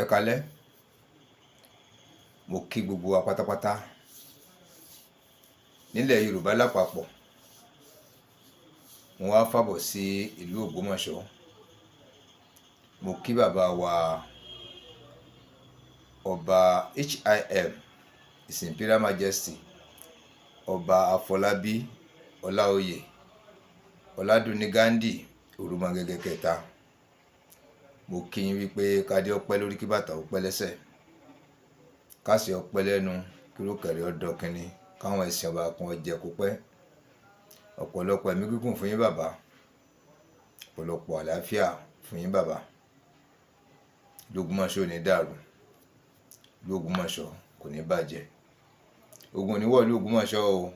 Ẹ kalẹ́. Mo kí gbogbo wa pátápátá nílẹ̀ Yorùbá lápapọ̀. Mo wá fàbọ̀ sí ìlú Ògbómọ̀ṣọ́. Mo kí bàbá wa Ọba HIM, His Imperial Majesty, Ọba Afọlábí Ọláoyè Ọládùnní Ghandi Òrùmọgẹgẹ kẹta. Mo kí yín wípé kádé ó pẹ́ lórí, kí bàtà ó pẹ́ lẹ́sẹ̀, káṣẹ ó pẹ́ lẹ́nu, kí ìrùkẹ̀rẹ̀ ó dọ̀kìnní, káwọn ẹṣin ọba kan jẹ kó pẹ́. Ọ̀pọ̀lọpọ̀ ẹ̀mí gígùn fún yín, bàbá. Ọ̀pọ̀lọpọ̀ àlàáfíà fún yín, bàbá. Ìlú Ògbómọ̀ṣọ́ ò ní dàrú, ìlú Ògbómọ̀ṣọ́ kò ní bàjẹ́. Ogun ò ní wọ̀ ìlú Ògbómọ̀ṣọ́ o.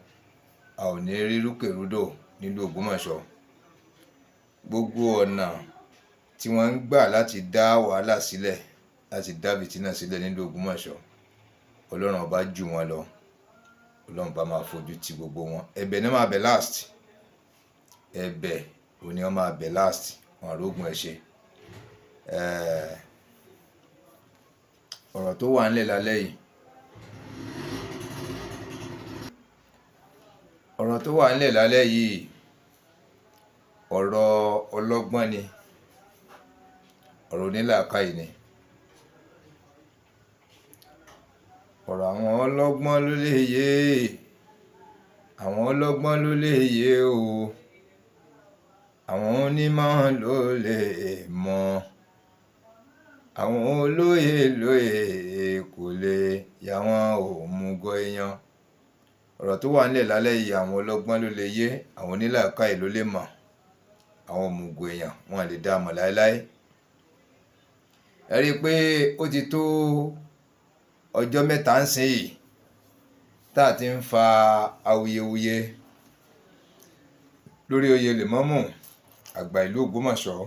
A ò ní rí rúkèrúdò nílùú Ògbómọ̀ṣọ́. Gbogbo ọ̀nà tí wọ́n ń gbà láti dá wàhálà sílẹ̀, láti dá fìtínà sílẹ̀ nílùú Ògbómọ̀ṣọ́, Ọlọ́run Ọba jù wọ́n lọ. Ọlọ́run bá máa fojú ti gbogbo wọn. Ẹ̀bẹ̀ náà máa bẹ̀ last. Ẹ̀bẹ̀ òní ni wọ́n máa bẹ̀ last. Wọn àrógùn ẹ̀ ṣe. Ọ̀rọ̀ tó wà ńlẹ̀ lálẹ́ yìí, ọ̀rọ̀ tó wà ńlẹ̀ lálẹ́ yìí, ọ̀rọ̀ ọlọ́gbọ́n ni, ọ̀rọ̀ onílàákàyè ni. Ọ̀rọ̀ àwọn ọlọ́gbọ́n ló lè yé, àwọn ọlọ́gbọ́n ló lè yé o. Àwọn onímọ̀ ló lè mọ̀. Àwọn olóye lóye kò lè yà wọ́n òmùgọ̀ èèyàn. Ọ̀rọ̀ tó wà nílẹ̀ lálẹ́ yìí, àwọn ọlọ́gbọ́n ló lè yé, àwọn onílàákàyè ló lè mọ̀. Àwọn òmùgọ̀ èèyàn wọn lè dá mọ̀ láéláé. Ẹ rí i pé ó ti tó ọjọ́ mẹ́ta ń sìn yìí tá a ti ń fa awuyewuye lórí oyè lèmọ́mù àgbà ìlú Ògbómọ̀ṣọ́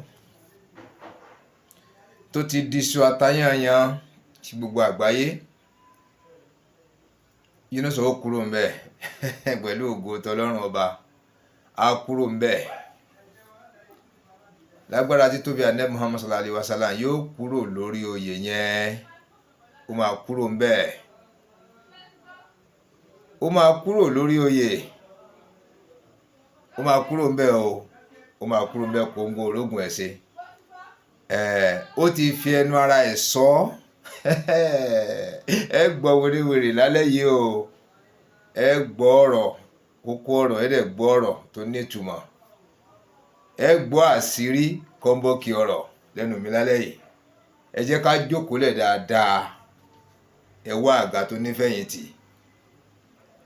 tó ti di iṣu atayányan sí gbogbo àgbáyé. Yínúsà ó kúrò ńbẹ̀ pẹ̀lú ògo tọlọ́run Ọba, á kúrò ńbẹ̀ lágbára títóbi Ànábì Muhammad sallallahu alaihi wasallam. Yóò kúrò lórí oyè yẹn, ó máa kúrò ńbẹ̀, ó máa kúrò lórí oyè, ó máa kúrò ńbẹ̀ o, ó máa kúrò ńbẹ̀. Kóńgó orógùn ẹ̀ ṣe ẹ̀, ó ti fi ẹnu ara ẹ̀ sọ. Ẹ gbọ́ wèrèwèrè lálẹ́ yìí o. Ẹ gbọ́ ọ̀rọ̀ kókó ọ̀rọ̀, ẹ dẹ̀ gbọ́ ọ̀rọ̀ tó nítumọ̀, ẹ gbọ́ àṣírí kọ́ńbọ́ọ̀kì ọ̀rọ̀ lẹ́nu mi lálẹ́ yìí. Ẹ jẹ́ ká jókòó lẹ̀ dáadáa. Ẹ wá àga tó nífẹ̀yìntì.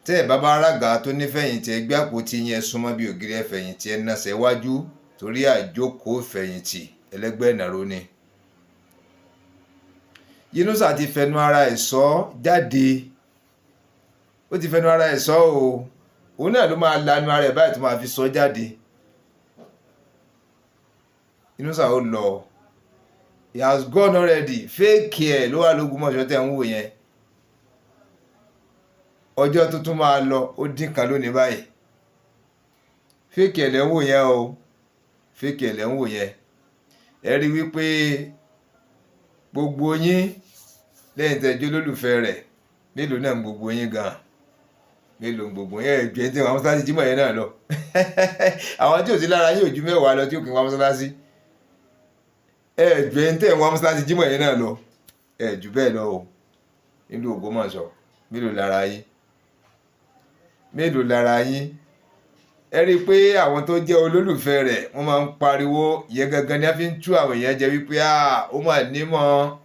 Tẹ́ ẹ bá bá rága tó nífẹ̀yìntì, ẹ gbé àpótí yẹn súnmọ́ bí ògiri, ẹ fẹ̀yìntì, ẹ nasẹ̀ wájú, torí àjókòó fẹ̀yìntì ẹlẹ́gbẹ́ ìnáró ni. Yínúsà ti fẹnu ara ẹ̀ sọ jáde, ó ti fẹnu ara ẹ̀ sọ o. Òun náà ló máa lanu ara ẹ̀ báyìí tó máa fi sọ jáde. Yínúsà ó lọ. He has gone already. Fake ẹ̀ ló wà lÓgbómọ̀ṣọ́ tẹ̀ ń wò yẹn. Ọjọ́ tuntun máa lọ, ó dín kan lónìí báyìí. Fake ẹ̀ lẹ́ ń wò yẹn o, fake ẹ̀ lẹ́ ń wò yẹn. Ẹ rí wípé gbogbo yín lẹ́yìn tẹ́jọ́ lólùfẹ́ rẹ̀, mélòó náà gbogbo yín gan? Mélòó gbogbo yín? Ẹ̀ jẹ́ tí wọ́n mọ́sálásí jímọ̀ yẹn náà lọ. Àwọn tí ò sí lára yín ò ju 10 lọ tí ò kí wọ́n mọ́sálásí. Ẹ̀ jẹ́ tí wọ́n mọ́sálásí jímọ̀ yẹn náà lọ. Ẹ̀ jù bẹ́ẹ̀ lọ o nílùú Ògbómọ̀ṣọ́. Mélòó lára yín? Mélòó lára yín? Ẹ rí i pé àwọn tó jẹ́ olólùfẹ́ rẹ̀, wọ́n máa ń pariwo ìyẹn gangan ni a fi ń tú àwọn èèyàn jẹ wípé ó mà nímọ̀,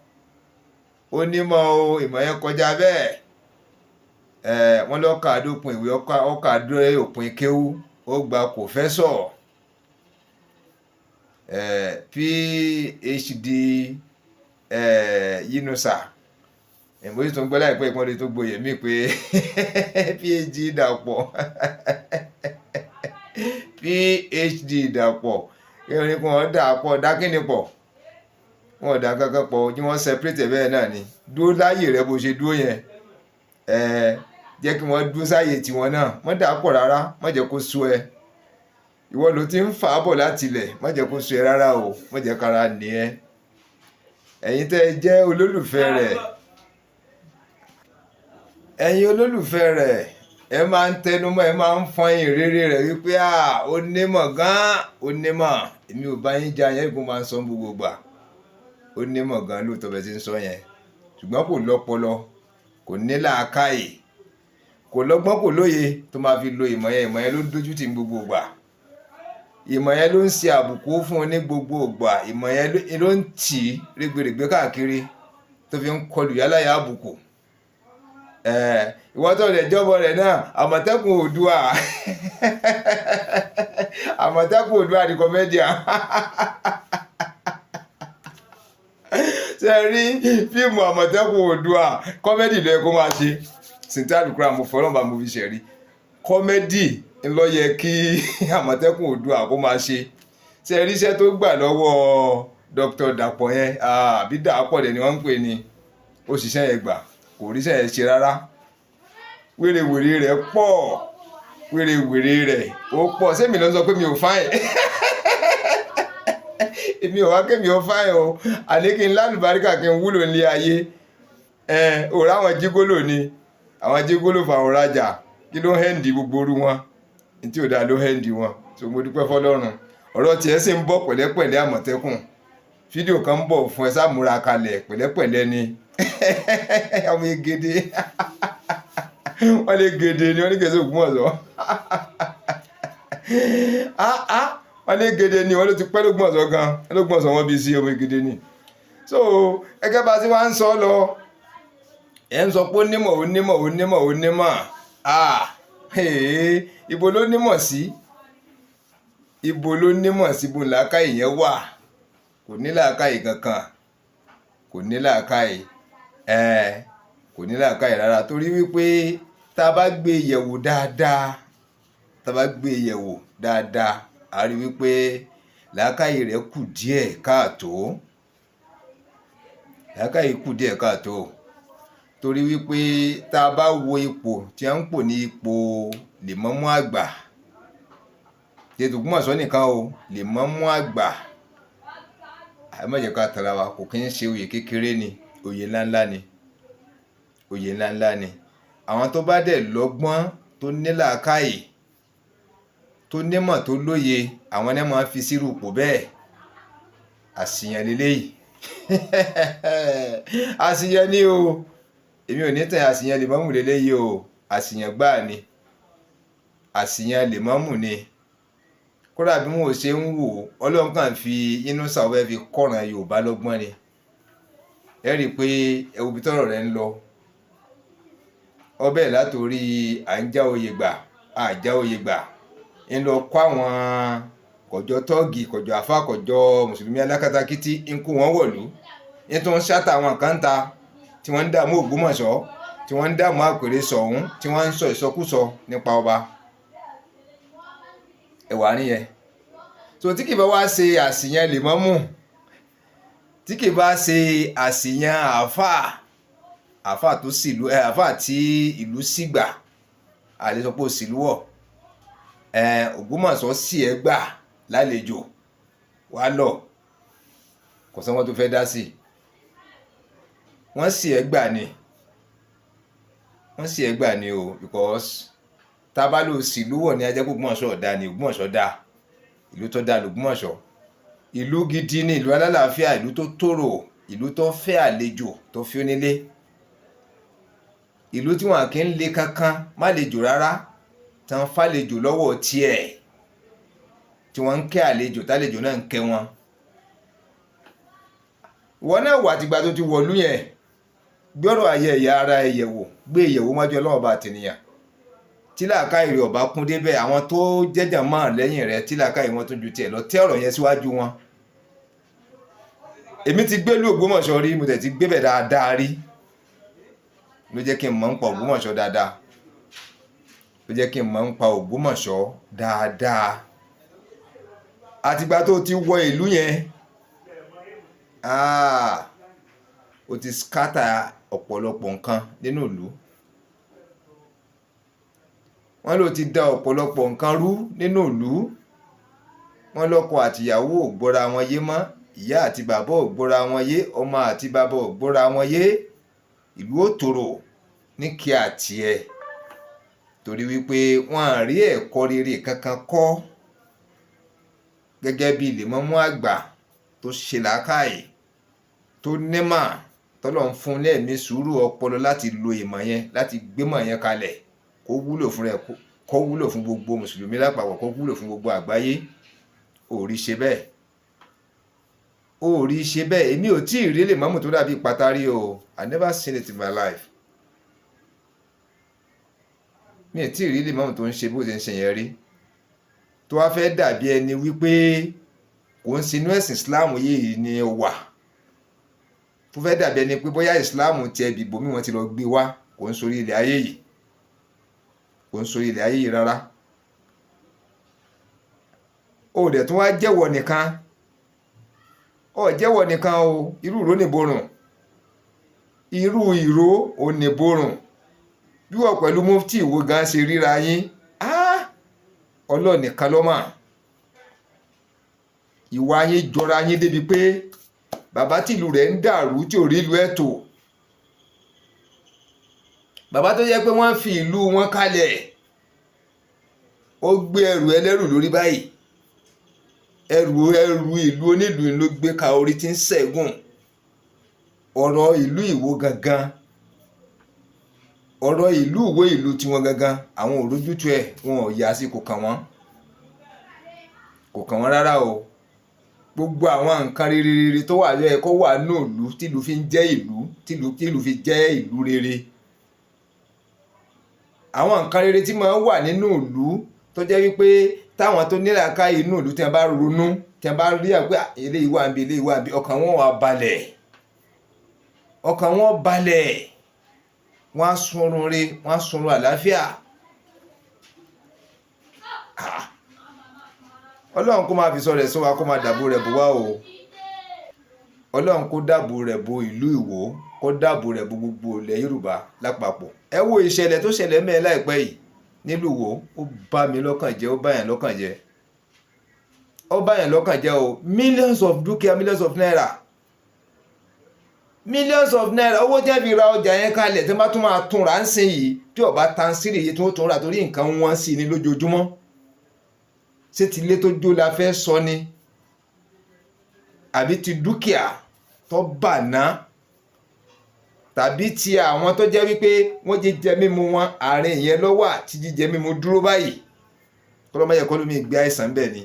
ó nímọ̀ o, ìmọ̀ yẹn kọjá bẹ́ẹ̀. Ẹ̀ wọ́n lọ́kà dópin ìwé, ọkà dé òpin kéwú, ó gba professor, PhD. Yínúsà mo sì tún gbọ́ láìpẹ́ ìpọ́nlé tó gboyè mí pé PhD Dàpọ̀, PhD Dàpọ̀. Kí wọ́n ní kí wọ́n dà pọ̀, dá kíni pọ̀? Wọn ò dá kankan pọ̀, kí wọ́n separate bẹ́ẹ̀ náà ni. Dúró láyè rẹ bó ṣe dúró yẹn. Ẹ jẹ́ kí wọ́n dúró sáyè tiwọn náà. Má dà pọ̀ rárá, má jẹ́ kó sú ẹ. Ìwọ ló ti ń fà á bọ̀ láti ilẹ̀. Má jẹ́ kó sú ẹ rárá o, má jẹ́ kára ní ẹ. Ẹ̀yin tẹ́ ẹ jẹ́ olólùfẹ́ rẹ̀, ẹ̀yin olólùfẹ́ rẹ̀, ẹ máa ń tẹnumọ́, ẹ máa ń fọn ìrere rẹ̀ wípé à ó nímọ̀ gan-an, ó nímọ̀. Èmi ò bá yín jà yẹn, ìgbọ́n máa ń sọ gbogbo gbà. Ó nímọ̀ gan lóòótọ́ bẹ́ẹ̀ ti ń sọ yẹn, ṣùgbọ́n kò lọ́pọlọ, kò ní làákàyè, kò lọ́gbọ́n, kò lóye tó máa fi lo ìmọ̀ yẹn. Ìmọ̀ yẹn ló ń dójú tì ní gbogbo ìgbà. Ìmọ̀ yẹn ló ń ṣe àbùkù fún un ní gbogbo ìgbà. Ìmọ̀ yẹn ló ń tì í rẹ́gbẹ̀rẹ̀gbẹ́ káàkiri tó fi ń kọlù yálàyà àbùkù. Ìwọ́n tó lè jọ́bọ̀ rẹ̀ náà, Àmọ̀tẹ́kùn Oòduà, Àmọ̀tẹ́kùn Oòduà the comedian. Ṣe rí fíìmù Àmọ̀tẹ́kùn Oòduà, comedy ló yẹ kó máa ṣe. Sìntí àlùkùrá mo fọlọ́n bá mo fi ṣe rí comedy ńlọ yẹ kí Àmọ̀tẹ́kùn Oòduà kó máa ṣe. Ṣe rí iṣẹ́ tó gbà lọ́wọ́ Dr. Dàpọ̀ yẹn, àbí Dàpọ̀ dẹ̀ ni wọ́n ń pè ní, ó ṣiṣẹ́ yẹn gbà, kò ríṣẹ́ yẹn ṣe rárá. Wèrèwèrè rẹ̀ pọ̀, wèrèwèrè rẹ̀ ó pọ̀. Sẹ́mi ló ń sọ pé mi ò fine? Èmi ò wá kémi ò fine o. Àní kí n lálùbáríkà, kí n wúlò nílé ayé. Ẹ òrà àwọn jígólò ni, àwọn jígólò fàwọn rajà. Kí ló ń hẹ́ǹdì gbogbo orú wọn? Ní tí ò dáa ló hẹ́ǹdì wọn. So mo dúpẹ́ fọlọ́run. Ọ̀rọ̀ tiẹ̀ sì ń bọ̀ pẹ̀lẹ́pẹ̀lẹ́. Àmọ̀tẹ́kùn, fídíò kan ń bọ̀ fún ẹ, sáàmúra kalẹ̀ pẹ̀lẹ́pẹ̀lẹ́ ni. Ọmọ egede, wọ́n lè gèdè ni, wọ́n ní kèsì Ògbómọ̀ṣọ́. Wọ́n lè gèdè ni, wọ́n ló ti pẹ́ lÓgbómọ̀ṣọ́ gan lÓgbómọ̀ṣọ́, wọ́n bí sí. Ọmọ egede ni. So gẹ́gẹ́ bá a ti wá ń sọ lọ, ẹ̀ ń sọ pé ó nímọ̀, ó nímọ̀, ó nímọ̀, ó nímọ̀. Ibo ló nímọ̀ sí? Ibo ló nímọ̀ sí? Ibo làákàyè yẹn wà? Kò ní làákàyè kankan, kò ní làákàyè, kò ní làákàyè rárá, torí wípé tá a bá gbé yẹ̀wò dáadáa, tá a bá gbé yẹ̀wò dáadáa, a rí wípé làákàyè rẹ̀ kù díẹ̀ káàtó. Làákàyè kù díẹ̀ káàtó, torí wípé tá a bá wo ipò tí a ń pò ní ipò lèmọ́mú àgbà tètè Ògbómọ̀ṣọ́ nìkan o, lèmọ́mú àgbà, ẹ má jẹ́ ká tara wa, kò kí ń ṣe oyè kékeré ni, oyè ńláńlá ni, oyè ńláńlá ni. Àwọn tó bá dẹ̀ lọ́gbọ́n, tó ní làákàyè, tó nímọ̀, tó lóye, àwọn náà máa ń fi sírú ipò bẹ́ẹ̀. Àṣìyàn leléyìí, àṣìyàn ni o. Èmi ò ní tẹ̀, àṣìyàn lèmọ́mù leléyìí o. Àṣìyàn gbáà ni, àṣìyàn lèmọ́mù ni. Kódà bí wọn ò ṣe ń wò ó, Ọlọ́run kàn fi inú sàwọ́ fi kọ́ran Yorùbá lọ́gbọ́n ni. Ẹ rí i pé ẹ wo ibi tọ́rọ̀ rẹ̀ ń lọ. Ọbẹ̀ látòrí à ń já oyè gbà, à já oyè gbà, ń lọ kó àwọn kọjọ tọ́ọ̀gì, kọjọ àfa, kọjọ mùsùlùmí alákatakítí, ń kó wọn wọ̀lú, ń tún ń ṣáta àwọn kan ta tí wọ́n ń dààmú Ògbómọ̀ṣọ́, tí wọ́n ń dààmú àpèrè Ṣọ̀ún, tí wọ́n ń sọ ìsọkúsọ nípa ọba ẹ̀wà nìyẹn. So tí kì bá wá ṣe àṣìyàn lèmọ́mù, tí kì bá ṣe àṣìyàn àáfàá, àáfàá tó sílùú ẹ, àáfàá tí ìlú sígbà, àlè sọ pé ó sílùú wọ̀ ẹ, Ògbómọ̀ṣọ́ sì ẹ gbà lálejò wá lọ, kò sọ́wọ́n tó fẹ́ dá sí. Wọ́n sì ẹ gbà ni, wọ́n sì ẹ gbà ni o, because tá a bá lò sílùú wọ̀ ní ajẹ́ pé Ògbómọ̀ṣọ́ ọ̀dà ni. Ògbómọ̀ṣọ́ dá, ìlú tó dá l'Ògbómọ̀ṣọ́. Ìlú gidi ni, ìlú alálàáfíà, ìlú tó tòrò, ìlú tó fẹ́ àlejò, tó fi onílé, ìlú tí wọn kì í le kankan má lejò rárá, tí wọn fàlejò lọ́wọ́ tiẹ̀, tí wọ́n ń kẹ́ àlejò, tálejò náà ń kẹ́ wọn. Ìwọ náà wà tìgbà tó ti wọ̀lú yẹn, gbọ́rọ̀ ayé ẹ̀yà ara ẹ̀yẹ̀wò, gbé ìyẹ̀wò wájú Ọlọ́run bá tènìyàn. Tí làákàyè rẹ̀ ọba kún débẹ̀, àwọn tó jẹ́jà máa lẹ́yìn rẹ̀, tí làákàyè wọn tó ju tiẹ̀ lọ, tẹ́ ọ̀rọ̀ yẹn síwájú wọn. Èmi ti gbélú Ògbómọ̀ṣọ́ rí, mo tẹ̀ ti gbébẹ̀ dáadáa rí, ló jẹ́ kí n mọ̀ ń pa Ògbómọ̀ṣọ́ dáadáa, ló jẹ́ kí n mọ̀ ń pa Ògbómọ̀ṣọ́ dáadáa. Àtìgbà tó ti wọ ìlú yẹn, o ti scatter ọ̀pọ̀lọpọ̀ nǹkan nínú ìlú. Wọ́n ló ti da ọ̀pọ̀lọpọ̀ nǹkan rú nínú ìlú. Wọ́n lọ́kọ àtìyàwó ò gbọ́ra wọn yé mọ́. Ìyá àti bàbá ò gbọ́ra wọn yé, ọmọ àti bàbá ò gbọ́ra wọn yé, ìlú ò tòrò ní kí àti ẹ̀, torí wípé wọ́n á rí ẹ̀kọ́ rere kankan kọ́ gẹ́gẹ́ bí lèmọ́mú àgbà tó ṣe làákàyè, tó nímọ̀, tọ́lọ̀ ń fún lẹ́ẹ̀mí sùúrù, ọpọlọ láti lo ìmọ̀ yẹn, láti gbémọ̀ yẹn kalẹ̀ kó wúlò fún rẹ̀, kó wúlò fún gbogbo mùsùlùmí lápapọ̀, kó wúlò fún gbogbo àgbáyé. Ò rí ṣe bẹ́ẹ̀, ó rí ṣe bẹ́ẹ̀. Èmi ò tí ì rí lèmọ́mù tó dàbí Ìpátá o. I never seen it in my life. Mi ò tí ì rí lèmọ́mù tó ń ṣe bó ṣe ń ṣe yẹn rí, tó wá fẹ́ dàbí ẹni wípé kò ń sinú ẹ̀sìn Islam yìí ni ó wà, tó fẹ́ dàbí ẹni pé bóyá Islam tiẹ̀ bìbò mí wọ́n ti lọ gbé wá. Kò ń sórí ilẹ̀ ayé yìí, kò ń sórí ilẹ̀ ayé yìí rárá. Ó dẹ̀ tún wá jẹ́wọ́ nìkan, ó jẹ́wọ́ nìkan o. Irú ìró nìborùn, irú ìró oníborùn bí wọ́n pẹ̀lú mufti Ìwó gan ṣe ríra yín, Ọlọ́run nìkan ló mọ̀. Ìwà yín jọra yín débi pé bàbá tìlú rẹ̀ ń dàrú, tí ò rí ìlú ẹ̀ tò, bàbá tó jẹ́ pé wọ́n fi ìlú wọn kalẹ̀, ó gbé ẹrù ẹlẹ́rù lórí báyìí. Ẹrù ìlú onílùú ló gbé ka orí tí ń ṣẹ́gun. Ọ̀rọ̀ ìlú Ìwó gangan, ọ̀rọ̀ ìlú Ìwó, ìlú tiwọn gangan, àwọn ò rójútu ẹ̀, wọn ò yá sí, kò kàn wọ́n, kò kàn wọ́n rárá o. Gbogbo àwọn nǹkan rere rere tó wà lẹ́yẹ kó wà ní ìlú tìlú fi ń jẹ́ ìlú, tìlú fi jẹ́ ìlú rere, àwọn nǹkan rere tí máa ń wà nínú ìlú, tó jẹ́ wípé táwọn tó nílàákàyè inú ìlú, tí wọ́n bá ronú, tí wọ́n bá rí àpé eléyìí wà níbi, eléyìí wà níbi, ọkàn wọn wà balẹ̀, ọkàn wọn balẹ̀, wọ́n á sunrun re, wọ́n á sunrun àlàáfíà. Ọlọ́run kó máa fi sọ rẹ̀ sọ wa, kó máa dàbò rẹ̀ bò wá o. Ọlọ́run kó dáàbò rẹ̀ bo ìlú Ìwó, kó dáàbò rẹ̀ bo gbogbo ilẹ̀ Yorùbá lápapọ̀. Ẹ wo ìṣẹ̀lẹ̀ tó ṣẹlẹ̀ mẹ́ẹ̀ láìpẹ́ yìí nílùú Ìwó. Ó bá mi lọ́kàn jẹ́, ó bá yẹn lọ́kàn jẹ́, ó bá yẹn lọ́kàn jẹ́ o. Millions of dúkìá, millions of naira, millions of naira, owó tí wọ́n fi ra ọjà yẹn kalẹ̀, tí wọ́n bá tún máa tún rà ń sìn yìí, tí ọba tansírì yìí tí wọ́n tún rà, torí nǹkan wọ́n sí ní lójoojúmọ́. Ṣé ti ilé tó jó la fẹ́ sọ ni, àbí ti dúkìá tó bà ná, tàbí ti àwọn tó jẹ́ wípé wọ́n jíjẹ mímu wọn, àárín ìyẹn lọ́wọ́ àti jíjẹ mímu dúró báyìí, kọ́lọ́mọ yẹ kọ́lọ́mọ ìgbé àìsàn bẹ́ẹ̀ ni,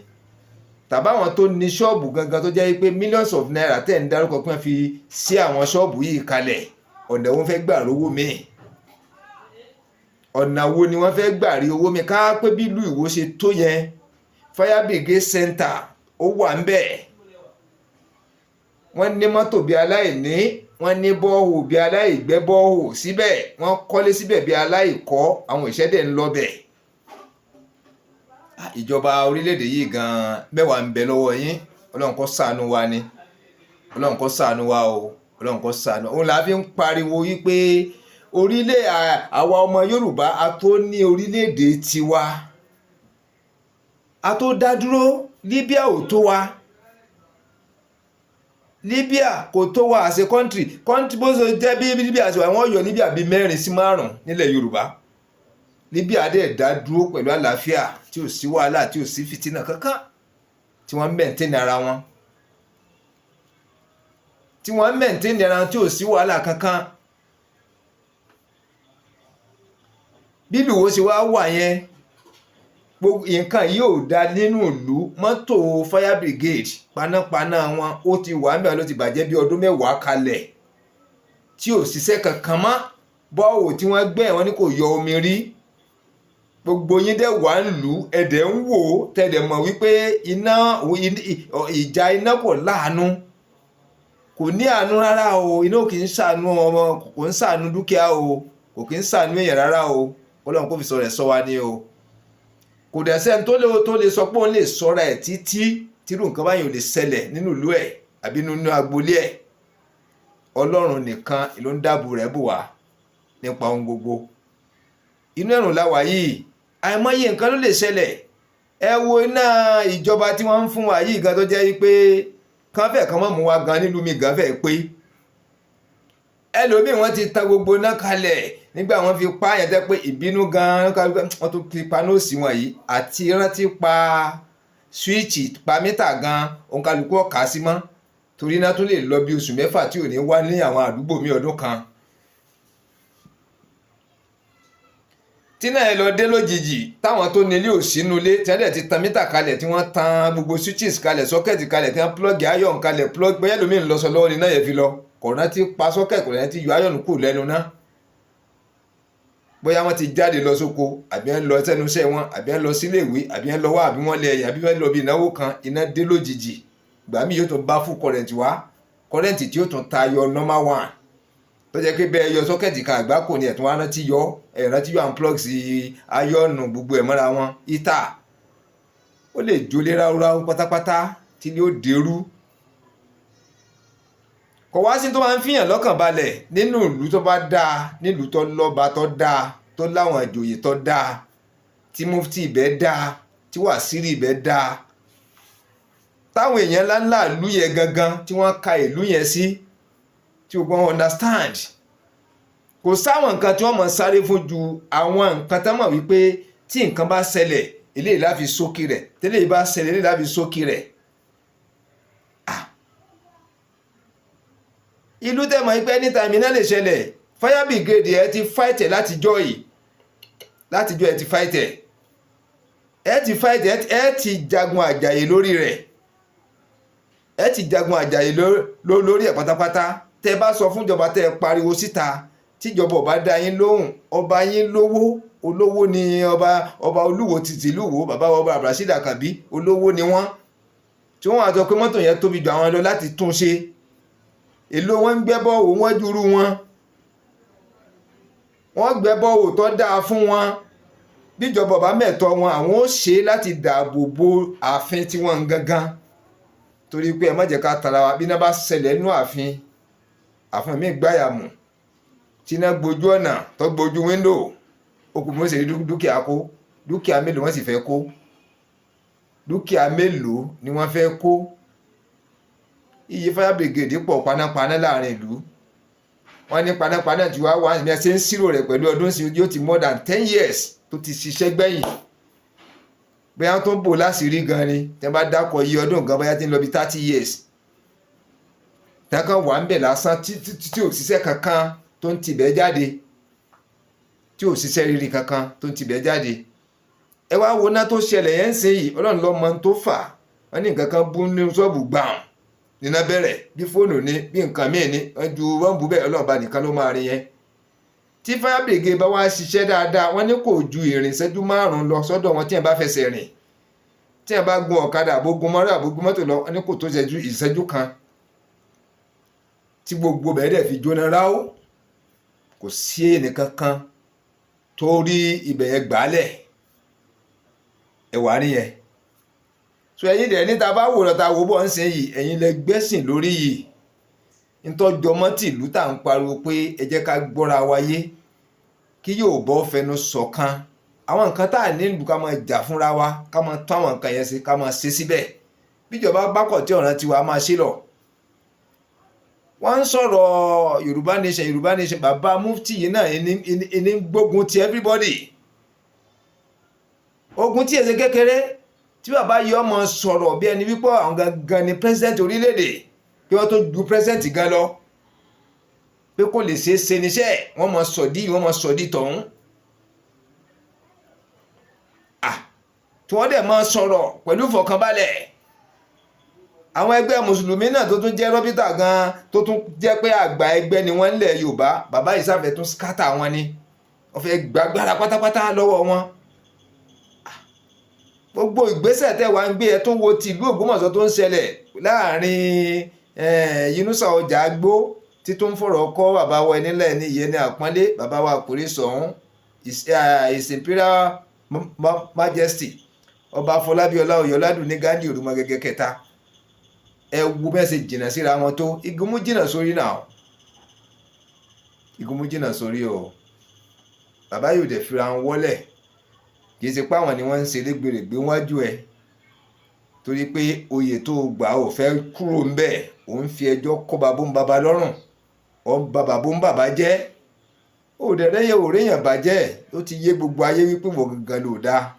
tàbáwọn tó ní ṣọ́ọ̀bù gangan tó jẹ́ wípé millions of naira tẹ̀ ń dárúkọ pé wọ́n fi sí àwọn ṣọ́ọ̀bù yìí kalẹ̀, ọ̀nà wọn fẹ́ gbà rówó míì? Ọ̀nà wo ni wọ́n fẹ́ gbà rí owó mi? Ká pé bí ìlú Ìwó ṣe tó yẹn, fire brigade center ó wà ń bẹ̀, wọ́n ní mọ́tò bí aláìní, wọ́n ní borehole bí aláìgbẹ́ borehole síbẹ̀, wọ́n kọ́lé síbẹ̀ bí aláìkọ́, àwọn ìṣẹ́dẹ̀ ń lọ bẹ̀. Ìjọba orílẹ̀-èdè yìí gan-an, mẹ́wàá ń bẹ lọ́wọ́ yín. Ọlọ́run kó ṣàánú wa ni, Ọlọ́run kó ṣàánú wa o, Ọlọ́run kó ṣàánú. Òun là fi ń pariwo wípé orílẹ̀ àwa ọmọ Yorùbá, a tó ní orílẹ̀-èdè tiwa, a tó dá dúró. Libya ò tó wa, Libya kò tó wa as a country. Country bó ṣe jẹ́ bí Libya ṣe wà, wọ́n yọ Libya bíi mẹ́rin sí márùn-ún nílẹ̀ Yorùbá. Libya dẹ̀ dá dúró pẹ̀lú àlàáfíà, tí ò sí wàhálà, tí ò sí fìtínà kankan, tí wọ́n maintain ara wọn, tí wọ́n maintain ara wọn, tí ò sí wàhálà kankan. Bí ìlú wo ṣe wá wà yẹn, gbogbo nǹkan yìí ò da nínú ìlú. Mọ́tò fire brigade, panápaná wọn, ó ti wà níbẹ̀, ló ti bàjẹ́ bí ọdún 10 kalẹ̀, tí ò ṣiṣẹ́ kankan mọ́. Borehole tí wọ́n gbẹ́, wọ́n ní kò yọ omi rí. Gbogbo yín dẹ̀ wà ń lù ú, ẹ̀dẹ̀ ń wò ó, tẹ̀dẹ̀ mọ̀ wípé iná, ìjà iná kò láàánú, kò ní àánú rárá o. Iná kì í ṣàánú ọmọ, kò ń ṣàánú dúkìá o, kò kì í ṣàánú èèyàn rárá o. Ọlọ́run kò fi sọ rẹ̀ sọ wa ni o. Kò dẹ̀ sẹ́ni tó lè sọ pé òun lè sọ́ra ẹ̀ títí tírú nǹkan báyìí ò lè ṣẹlẹ̀ nínú ìlú ẹ̀ àbí nínú agboolé ẹ̀. Ọlọ́run nìkan ló ń dáàbò rẹ̀ bò wá nípa ohun gbogbo. Inú ẹ̀rùn la wà yìí, àìmọye nǹkan ló lè ṣẹlẹ̀. Ẹ wo iná ìjọba tí wọ́n ń fún wa yìí gan, tó jẹ́ pé Kán fẹ́ kán mọ́ mú wa gan nílùú mi gan fẹ́ pé ẹlòmíì, wọ́n ti tan gbogbo náà kalẹ̀ nígbà wọ́n fi pa àyàn tẹ́ pé ìbínú gan wọ́n tún fi paná òsì wọn yìí àti rántí pa switch, pa meter gan, òǹkàlùkù ọ̀kà sí mọ́, torí náà tún lè lọ bí oṣù 6 tí ò ní wá ní àwọn àdúgbò mi, ọdún kan. Tí náà ẹ lọ dé lójijì, táwọn tó nílé ò sínú ilé, tí wọ́n dẹ̀ ti tan meter kalẹ̀, tí wọ́n tan gbogbo switches kalẹ̀, socket kalẹ̀, tí wọ́n plug iron kalẹ̀, plug bóyá lómi ń lọ sọ lọ́wọ́ ni náà yẹn fi lọ, kò rántí pa socket, kò rántí yọ iron kù lẹ́nu náà. Bóyá wọ́n ti jáde lọ sóko, àbí ń lọ sẹ́nu iṣẹ́ wọn, àbí ń lọ sílé ìwé, àbí ń lọ wá, àbí wọ́n lé ẹ̀yìn, àbí wọ́n lọ bí ìnáwó kan, iná dé lójijì. Ìgbà míì yóò tún bá full current wá, current tí yóò tún tayọ normal one, tó jẹ́ pé bẹ́ẹ̀ yọ socket kan, àgbákò ni. Ẹ̀tún wá rántí yọ, ẹ̀ rántí yọ unplug sí iron, gbogbo ẹ̀ mọ́ra wọn, heater ó lè jólé ráúráú pátápátá tí yóò dérú. Kò wá sí tó máa ń fìyàn lọ́kàn balẹ̀ nínú ìlú tó bá dáa, nílùú tó lọ́ba tó dáa, tó láwọn ìjòyè tó dáa, tí mufti ibẹ̀ dáa, tí wàsíìrì ibẹ̀ dáa, táwọn èèyàn ńláńlá ìlú yẹn gangan tí wọ́n ka ìlú yẹn sí, tí gbogbo wọn understand. Kò sáwọn nǹkan tí wọ́n mọ̀ sáré fún ju àwọn nǹkan tó mọ̀ wípé tí nǹkan bá ṣẹlẹ̀, eléyìí la fi sókè rẹ̀, tẹ́lẹ̀ yìí bá ṣẹlẹ̀, eléyìí la fi sókè rẹ̀. Ìlú tẹ́ mọ̀ pé anytime iná lè ṣẹlẹ̀, fire brigade ẹ ti fight ẹ̀ látijọ́ yìí, látijọ́ ẹ ti fight ẹ̀, ẹ ti fight ẹ̀, ẹ ti jagun àjàyè lórí rẹ̀, ẹ ti jagun àjàyè lórí ẹ̀ pátápátá. Tẹ́ bá sọ fúnjọba, tẹ́ ẹ pariwo síta, tíjọba ọba dá yín lóhùn, ọba yín lówó, olówó ni ọba, ọba Olúwo ti tìlú Ìwó, bàbá ọba Abdulrasheed Àkànbí, olówó ni wọ́n, tí wọ́n wá sọ pé mọ́tò yẹn tóbi ju àwọn lọ láti tún ṣe. Èló wọn ń gbẹ́ bọ́ọ̀wò wọ́n júrú wọn, wọ́n gbẹ́ bọ́ọ̀wò tó dáa fún wọn. Bíjọba ọba mẹ́tọ́ wọn, àwọn ó ṣe láti dáàbò bo ààfin tí wọ́n ń gangan, torí pé ẹ má jẹ́ ká tara wa. Bí iná bá ṣẹlẹ̀ nínú ààfin, ààfin mi gbáyà mù, tí iná gbojú ọ̀nà tó gbojú window, okùn mọ́ sí dúkìá kó. Dúkìá mélòó wọ́n sì fẹ́ kó? Dúkìá mélòó ni wọ́n fẹ́ kó? Iye fire brigade pọ̀ panápaná láàrin ìlú. Wọ́n ní panápaná tí wàá wà ní ẹsẹ̀ ń ṣírò rẹ̀ pẹ̀lú ọdún sí, yóò ti more than 10 years tó ti ṣiṣẹ́ gbẹ̀yìn. Bóyá tó ń bò láṣìírí gan ni, tí wọ́n bá dákọ̀ iye ọdún gan, bóyá tí ń lọ bí 30 years, tí wọ́n kàn wà ń bẹ̀ lásán tí ò ṣiṣẹ́ kankan tó ń tibẹ̀ jáde, tí ò ṣiṣẹ́ rírì kankan tó ń tibẹ̀ jáde. Ẹ wá wo iná tó ṣẹlẹ̀ yẹn ń ṣe yìí, Ọlọ́run ló mọ tó fà. Wọ́n ní nǹkan kan bú nínú ṣọ́ọ̀bù gbàm níná bẹ̀rẹ̀, bí fóònù ni, bí nǹkan míì ni wọ́n ju bọ́ǹbù bẹ́ẹ̀. Ọlọ́run bá nìkan ló máa rin yẹn. Tí fire brigade bá wá ṣiṣẹ́ dáadáa, wọ́n ní kò ju ìrìn ìṣẹ́jú 5 lọ sọ́dọ̀ wọn tí ẹ̀ bá fẹsẹ̀ rìn. Tí ẹ̀ bá gun ọ̀kadà, àbógun mọ́rọ́, àbógun mọ́tò lọ, wọ́n ní kò tó ìṣẹ́jú kan tí gbogbo bẹ́ẹ̀ dẹ̀ fi jóná ráó. Kò sí ẹnìkan kan tó rí ibẹ̀ yẹn gbálẹ̀. Ẹ̀wà rí yẹn so. Ẹ̀yin dẹ̀ níta bá wò lọ́ta wò bọ̀ ń sìn yìí, ẹ̀yin lẹ gbẹ́sìn lórí yìí, ntọ́jọmọ́ tìlú tá à ń pariwo pé ẹ jẹ́ ká gbọ́ra wáyé, kí yóò bọ́ fẹnu ṣọ̀kan. Àwọn nǹkan tá à nílùú, ká máa jà fúnra wa, ká máa tún àwọn nǹkan yẹn ṣe, ká máa ṣe síbẹ̀. Bíjọba bá kọ̀ tí ọ̀ràn tiwa máa ṣe lọ. Wọ́n ń sọ̀rọ̀ Yorùbá nation, Yorùbá nation. Bàbá mufti yìí náà ní gbógun ti everybody, ogun tí èsè kékeré tí bàbá yìí ọmọ sọ̀rọ̀ bí ẹni wípé àwọn gangan ni president orílẹ̀-èdè, pé wọ́n tó ju president gan lọ, pé kò lè ṣeé ṣe níṣẹ́. Wọ́n mọ sọ̀dí, wọ́n mọ sọ̀dí tọ̀hún, tí wọ́n dẹ̀ máa sọ̀rọ̀ pẹ̀lú ìfọ̀kànbalẹ̀. Àwọn ẹgbẹ́ mùsùlùmí náà tó tún jẹ́ rọ́bítà gan, tó tún jẹ́ pé àgbà ẹgbẹ́ ni wọ́n ń lẹ̀ Yorùbá, bàbá yìí sáfẹ́ tún scatter wọn ni, wọ́n fẹ́ gbàgbára pátápátá lọ́wọ́ wọn. Gbogbo ìgbésẹ̀ tẹ́ wàá ń gbé, ẹ tún wo ti ìlú Ògbómọ̀ṣọ́ tó ń ṣẹlẹ̀ láàrin Yunusa ọjà gbó títún fọ̀rọ̀ kọ́ bàbá wa nílẹ̀ ní ìyẹn ní àpọ́nlé bàbá wa àkórí sọ̀hún, His Imperial Majesty Ọba Afọlábí Ọláoyè Ọládùnní Ghandi Òrùmọgẹgẹ kẹta. Ẹ wo bẹ́ẹ̀ ṣe jìnnà síra wọn tó. Igunmú jìnnà sórí náà, igunmú jìnnà sórí o. Bàbá yóò dẹ̀ fira wọn wọ́lẹ̀, kì í ṣe pé àwọn ni wọ́n ń ṣe légbèrègbè wájú ẹ̀. Torí pé oyè tó gbà ò fẹ́ kúrò ń bẹ̀, ò ń fi ẹjọ́ kọ́ babó ń baba lọ́rùn, ò ń ba bàbó ń bàbá jẹ́. Ó dẹ̀rẹ́ òréyàn bàjẹ́. Ó ti yé gbogbo ayé wípé wọ́n gangan ló dáa.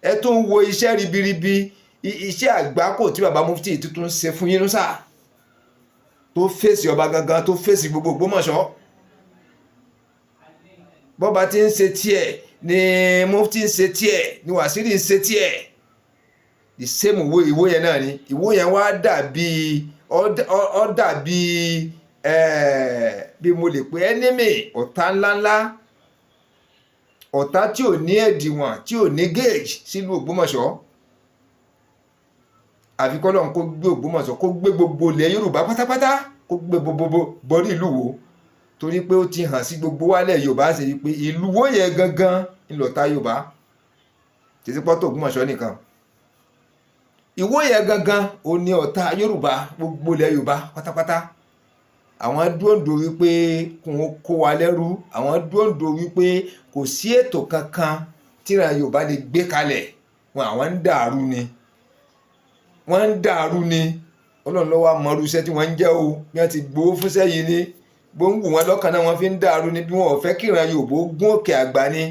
Ẹ tún wo iṣẹ́ ribiribi, iṣẹ́ àgbákò tí baba mufti tuntun ṣe fún Yunusa, tó fèsì ọba gangan, tó fèsì gbogbo Ògbómọ̀ṣọ́. Bọ́ba ti ń ṣe tiẹ̀ ni mufti ń ṣe tiẹ̀, ni wàsíìrì ń ṣe tiẹ̀. The same ìwó, ìwó yẹn náà ni. Ìwó yẹn wá dàbí, ó dàbí bí mo lè pè enemy, ọ̀tá ńláńlá, ọ̀tá tí ò ní ẹ̀dìwọ̀n, tí ò ní gauge sílùú Ògbómọ̀ṣọ́. Àfi k'Ọlọ́run kó gbé Ògbómọ̀ṣọ́, kó gbé gbogbo ilẹ̀ Yorùbá pátápátá, kó gbé gbogbo borí ìlú Ìwó, torí pé ó ti hàn sí gbogbo wálẹ̀ Yorùbá ṣe pé ìlú Ìwó yẹn gangan ńlọta Yorùbá, títí pọ́tò Ògbómọ̀ṣọ́ nìkan. Ìwó yẹn gangan ó ní ọ̀tá Yorùbá, gbogbo ilẹ̀ Yorùbá pátápátá. Àwọn dúndò wípé kò kó wa lẹ́rú, àwọn dúndò wípé kò sí ètò kankan tíran Yorùbá lè gbé kalẹ̀ wọn. Àwọn ń dàrú ni, wọ́n ń dàrú ni. Ọlọ́run ló wá mọrú iṣẹ́ tí wọ́n ń jẹ́ o. Bí wọ́n ti gbowó fúnṣẹ́ yìí ni gbóngbò wọn lọ́kàn náà, wọ́n fi ń dàrú ni. Bí wọn ò fẹ́ kíran Yorùbá ó gún òkè àgbà ni.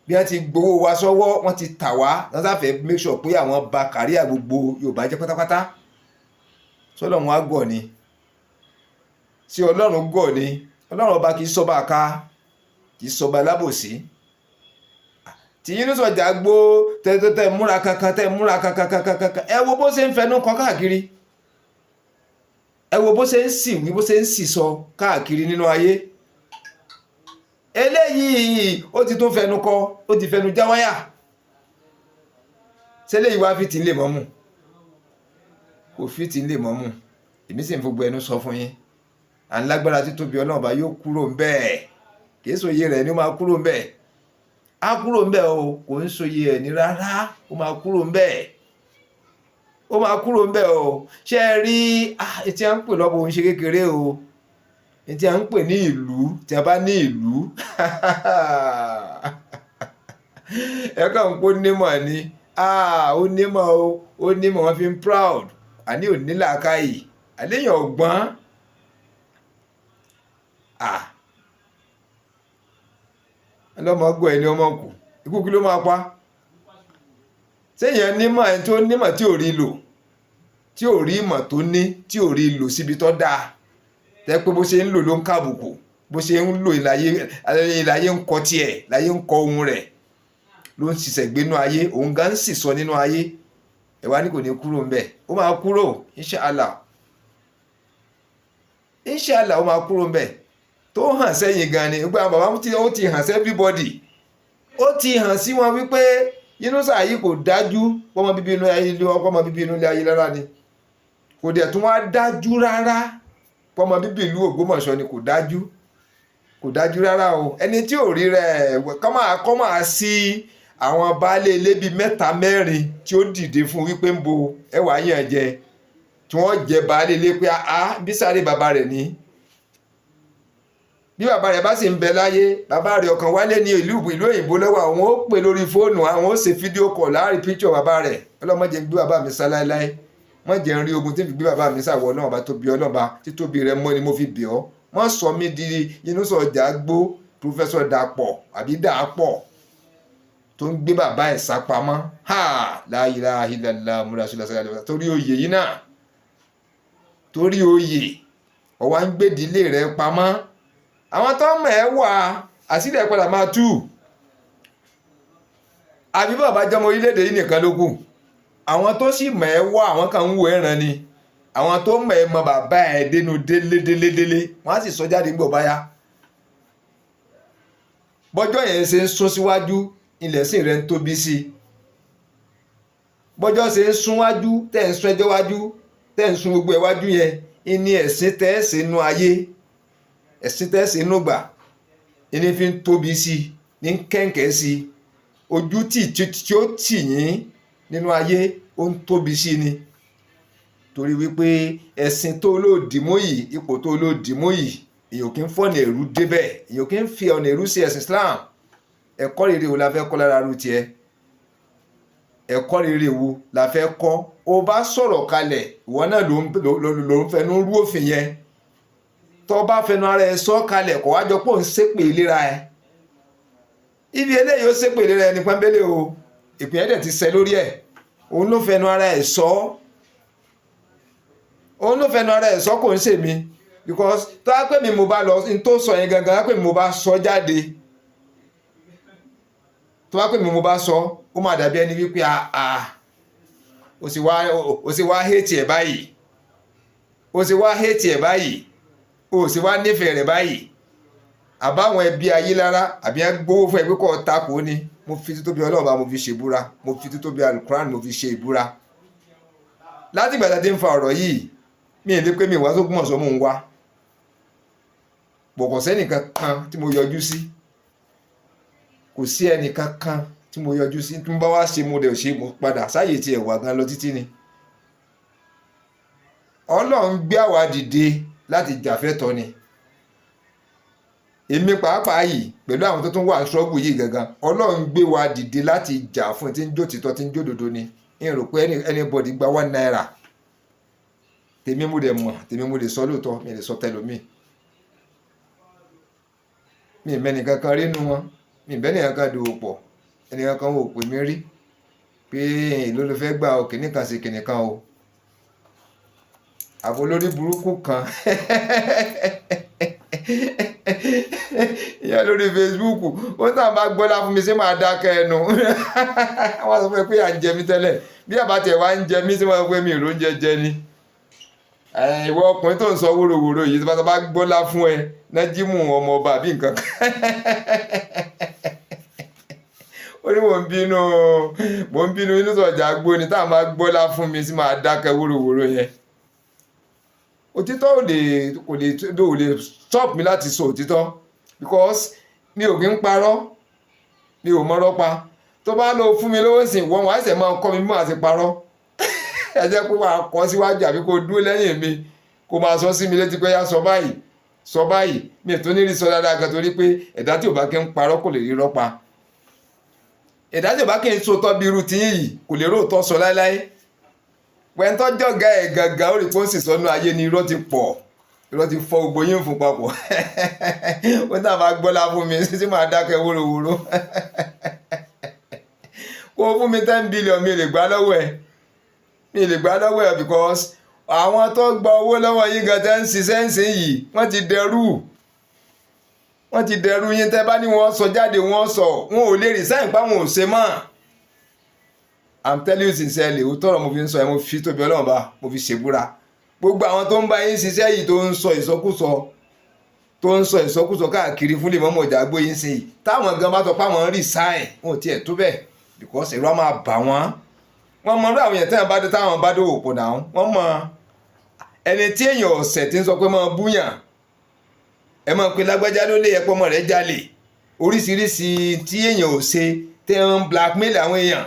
Bí wọ́n ti gbowó wa sọ́wọ́, wọ́n ti tà wá. Wọ́n sáfẹ́ make sure pé àwọn ba career gbogbo Yorùbá jẹ́ pátápátá. Sọlọ́run á gọ̀ ni? Sí Ọlọ́run gọ̀ ni? Ọlọ́run ọba kì í sọba ká, kì í sọba alábòsí. Tí Yínúsọ̀ Jàgbó tẹ múra kankan, tẹ múra kankan kankan kankan. Ẹ wo bó ṣe ń fẹnu kọ káàkiri, ẹ wo bó ṣe ń sì wí, bó ṣe ń sì sọ káàkiri nínú ayé eléyìí. Ó ti tún fẹnu kọ, ó ti fẹnu já wáyà. Ṣẹlẹ̀ yìí wá fi tì ń lè mọ́mù, kò fi tì ń lè mọ́mù. Èmi sì ń fọgbọ ẹnu sọ fún yín, à ń lágbára títóbi Ọlọ́run bá yóò kúrò ń bẹ́ẹ̀. Kìí sòye rẹ̀ ni ó máa kúrò ń bẹ́ẹ̀. Á kúrò ń bẹ́ẹ̀ o, kò ń sòye ẹ̀ ní rárá. Ó máa kúrò ń bẹ́ẹ̀, ó máa kúrò ń bẹ́ẹ̀ o. Ṣé ẹ rí etí à ń pè lọ́bọ̀ òun ṣe kékeré o. Etí à ń pè ní ìlú, tí a bá ní ìlú, ẹ kàn ń pò nímọ̀ ni. Ó nímọ̀ o, ó nímọ̀, wọ́n fi ń proud. Àní ò ní làákàyè, àléyàn ọ̀gbọ́n. Ọlọ́mọ gbọ́ ẹni ọmọ kù, ikú kí ló máa pa séèyàn nímọ̀? Ẹni tó nímọ̀ tí ò rí lò, tí ò rí ìmọ̀ tó ní, tí ò rí lò síbi tó dáa, tẹ́ pé bó ṣe ń lò ló ń kàbùkù, bó ṣe ń lò ìláyé ń kọ tiẹ̀, láyé ń kọ ohun rẹ̀, ló ń ṣiṣẹ́ gbénú ayé, òun gan ń sì sọ nínú ayé. Ẹ wá ní kò ní kúrò ń bẹ̀. Ó máa kúrò, inshallah, inshallah, ó máa kúrò ń bẹ̀. Tó hàn sẹ́yìn gan ni gbogbo àwọn bàbá tí ó ti hàn sí everybody, ó ti hàn sí wọn wípé Yínúsà yìí kò dájú pọ́mọ bíbí inú ayé, ọmọ bíbí inú ilé ayé rárá ni. Kò dẹ̀ tún wá dájú rárá pọ́mọ bíbí ìlú Ògbómọ̀ṣọ́ ni. Kò dájú, kò dájú rárá o. Ẹni tí ò rí rẹ̀ kọ́ máa sí àwọn baálé ilé bíi mẹ́ta mẹ́rin tí ó dìde fún wípé ń bo ẹwà yàn jẹ, tí wọ́n jẹ baálé ilé pé a bí sáré bàbá rẹ̀ ní. Bí bàbá rẹ̀ bá sì ń bẹ láyé, bàbá rẹ̀ ọ̀kan wálé ní ìlú òyìnbó lọ́wọ́, àwọn ó pè lórí fóònù, àwọn ó ṣe fídíò call láàrin píkṣọ̀ bàbá rẹ̀. Ọlọ́mọdé ń gbé bàbá mi sá láéláé, wọ́n jẹ́ ń rí ogun tí ń fi gbé bàbá mi sàwọ̀ náà. Bá tóbi ọlọ́ba, títóbi rẹ̀ mọ́ ni mo fi bẹ̀ ọ́. Wọ́n sọ mí di Yínúsọ̀ Jàgbó, Professor Dàpọ̀ àbí Dàpọ̀ tó ń gbé bàbá ẹ̀ sá pamọ́. Ha, la ilaha illallah múra sílẹ̀ torí oyè yìí náà, torí oyè ọ̀wá ń gbèdílé rẹ̀ pamọ́. Àwọn tó mọ̀ ẹ́ wà, àṣírí ẹ̀ padà máa tú. Àbí bàbá jọmọ orílẹ̀-èdè yìí nìkan ló kù? Àwọn tó sì mọ̀ ẹ́ wà, àwọn kan ń wo ẹ̀ràn ni. Àwọn tó mọ̀ ẹ́ mọ bàbá ẹ̀ dénú délé délé délé, wọ́n á sì sọ jáde nígbà báyà. Bọ́jọ́ yẹn ṣe ń sún síwájú, ilẹ̀ sì rẹ̀ ń tóbi sí i. Bọ́jọ́ ṣe ń sún wájú, tẹ́ ń sún ẹjọ́ wájú, tẹ́ ń sún gbogbo ẹ̀ wájú yẹn, ìní ẹ̀sìn tẹ́ ẹ̀ ṣe nú ayé, ẹ̀sìn tẹ́ ẹ̀ ṣe nú gbà, ìní fi ń tóbi sí i, ní kẹ̀ǹkẹ́ sí i. Ojú tì tí ó tì yín nínú ayé, ó ń tóbi sí ni, torí wípé ẹ̀sìn tó lòdì mú yìí, ipò tó lòdì mú yìí, èèyàn kì í fọ̀nà èrú débẹ̀, èèyàn kì í fi ọ̀nà èrú sí ẹ̀sìn Islam. Ẹ̀kọ́ rere wo la fẹ́ kọ́ lára ru tiẹ̀? Ẹ̀kọ́ rere wo la fẹ́ kọ́? O bá sọ̀rọ̀ kalẹ̀, ìwọ náà ló ń fẹnu rú òfin yẹn. Tó bá fẹnu ara ẹ sọ kalẹ̀, kò wá jọ pé òun ṣépè ìlera ẹ. Ibi eléyìí, ó ṣépè ìlera ẹni pọ́nbélé o. Ìpín ẹ̀dẹ̀ ti ṣẹ lórí ẹ̀. Òun ló fẹnu ara ẹ̀ sọ, òun ló fẹnu ara ẹ̀ sọ, kò ń ṣèmi, because tó wá pé mi mo bá lọ n tó sọ yẹn gangan, wá pé mi mo bá sọ jáde, tó wá pé mi mo bá sọ, ó máa dàbí ẹni wípé àà, o sì wá hate ẹ̀ báyìí, o sì wá hate ẹ̀ báyìí, o sì wá nífẹ̀ẹ́ rẹ̀ báyìí. Àbáwọn ẹbí ayé lára àbí ẹ gbowó fún ẹ pé kò takò ni. Mo fi títóbi Ọlọ́run bá mo fi ṣe ìbúra, mo fi títóbi Alukuran mo fi ṣe ìbúra. Láti ìgbà tá a ti ń fa ọ̀rọ̀ yìí, mi ì lè pé mi wá sÓgbómọ̀ṣọ́, mò ń wá bọ̀, kò sẹ́nìkan kan tí mo yọjú sí, kò sí ẹnìkan kan tí mo yọjú sí. Tí mo bá wá ṣe, mo dẹ̀ ṣe, mo padà sáyè tiẹ̀ wà gan lọ títí ni. Ọlọ́run gbé àwa dìde láti jàfẹ́tọ̀ ni. Èmi pàápàá yìí pẹ̀lú àwọn tó tún wà ní struggle yìí gangan, Ọlọ́run gbé wa dìde láti jà fún tí ń jó títọ́, tí ń jó dòdò ni. N rò pé anybody gba ₦1. Tèmi mo dẹ̀ mọ̀, tèmi mo lè sọ lóòótọ́, mi lè sọ tẹlómi. Mi mẹ́ni kankan rí nu wọn, mi bẹ́ẹ̀ nìkan kan dòwò pọ̀, ẹnì kankan ò pè mí rí pé èló ló fẹ́ gbà o, kìnnì kan sí kìnnì kan o. Àbò lórí burúkú kan ìyẹn lórí Facebook, ó tàn bá gbọ́lá fún mi, sí máa dákẹ́ ẹnu. Wọ́n sọ fún mi pé à ń jẹ mí tẹ́lẹ̀, bí àbá tiẹ̀ wá ń jẹ mí, sí wọ́n sọ pé mi ò lóúnjẹ jẹ ni. Ìwọ ọkùnrin tó ń sọ wóróworó yìí, tó bá gbọ́lá fún ẹ, nájímù ọmọ ọba àbí nǹkan kan, ó ní mò ń bínú, mò ń bínú inú sọ̀jà gbóni. Táwọn bá gbọ́lá fún mi, sí máa dákẹ́ wóróworó yẹn. Òtítọ́ ò lè, kò lè, ò lè stop mi láti sọ òtítọ́, because mi ò kí ń parọ́, mi ò mọ́rọ́ pa. Tó bá lọ fún mi lówó sìn, wọ́n wá ṣẹ̀ máa kọ́ mi bí màá ti parọ́. Ẹ jẹ́ kó máa kọ́ síwájú àbí kó dúró lẹ́yìn mi, kó máa sọ sí mi létí pé yá, sọ báyìí, sọ báyìí. Mi ò tó ní rí sọ dáadáa gan, torí pé ẹ̀dá tí ò bá kí ń parọ́ kò lè rí rọ́pa. Ẹ̀dá tí ò bá kí ń sòótọ́ bí irú tiyín yìí kò lè róòtọ́ sọ láéláé. Pẹ̀ntọ́jọ́gà ẹ̀ gangan, ó rí pé ó sì sọnù ayé ni. Irọ́ ti pọ̀, irọ́ ti fọ́ gbogbo yín fún papọ̀. Ó náà máa gbọ́lá fún mi, sí máa dákẹ́ wóróworó. Kó fún mi 10 billion, mi lè gbà lọ́wọ́ ẹ̀, mi lè gbà lọ́wọ́ ẹ̀, because àwọn tó gba owó lọ́wọ́ yín gan tẹ́ ń ṣiṣẹ́ ń sìn yìí, wọ́n ti dẹrú, wọ́n ti dẹrú yín. Tẹ́ bá ní wọ́n sọ jáde, wọ́n sọ, wọn ò lè resign pa, wọn ò ṣe mọ́. I'm telling you sincerely, ó tọrọ mo fi ń sọ ẹ. Mo fi tóbi Ọlọ́run bá mo fi ṣèbúra. Gbogbo àwọn tó ń bá yín ṣiṣẹ́ yìí, tó ń sọ ìsọkúsọ, tó ń sọ ìsọkúsọ káàkiri fún lèmọ́mọ́ ọjà gbóyin sí yìí, táwọn gan bá sọ pé àwọn resign, wọn ò tiẹ̀ tó bẹ́ẹ̀, because ẹ̀rọ á máa bà wọ́n. Wọ́n mọ irú àwọn èèyàn tẹ́yàn bá dé, táwọn bá dòwò pọ̀ náà. Wọ́n mọ ẹni tí èèyàn ọ̀sẹ̀ tí ń sọ pé máa búyàn, ẹ máa pe lágbájá ló lé ẹpọ ọmọ rẹ̀ jalè, oríṣiríṣi tí èèyàn ò ṣe, tẹ́ ń blackmail àwọn èèyàn.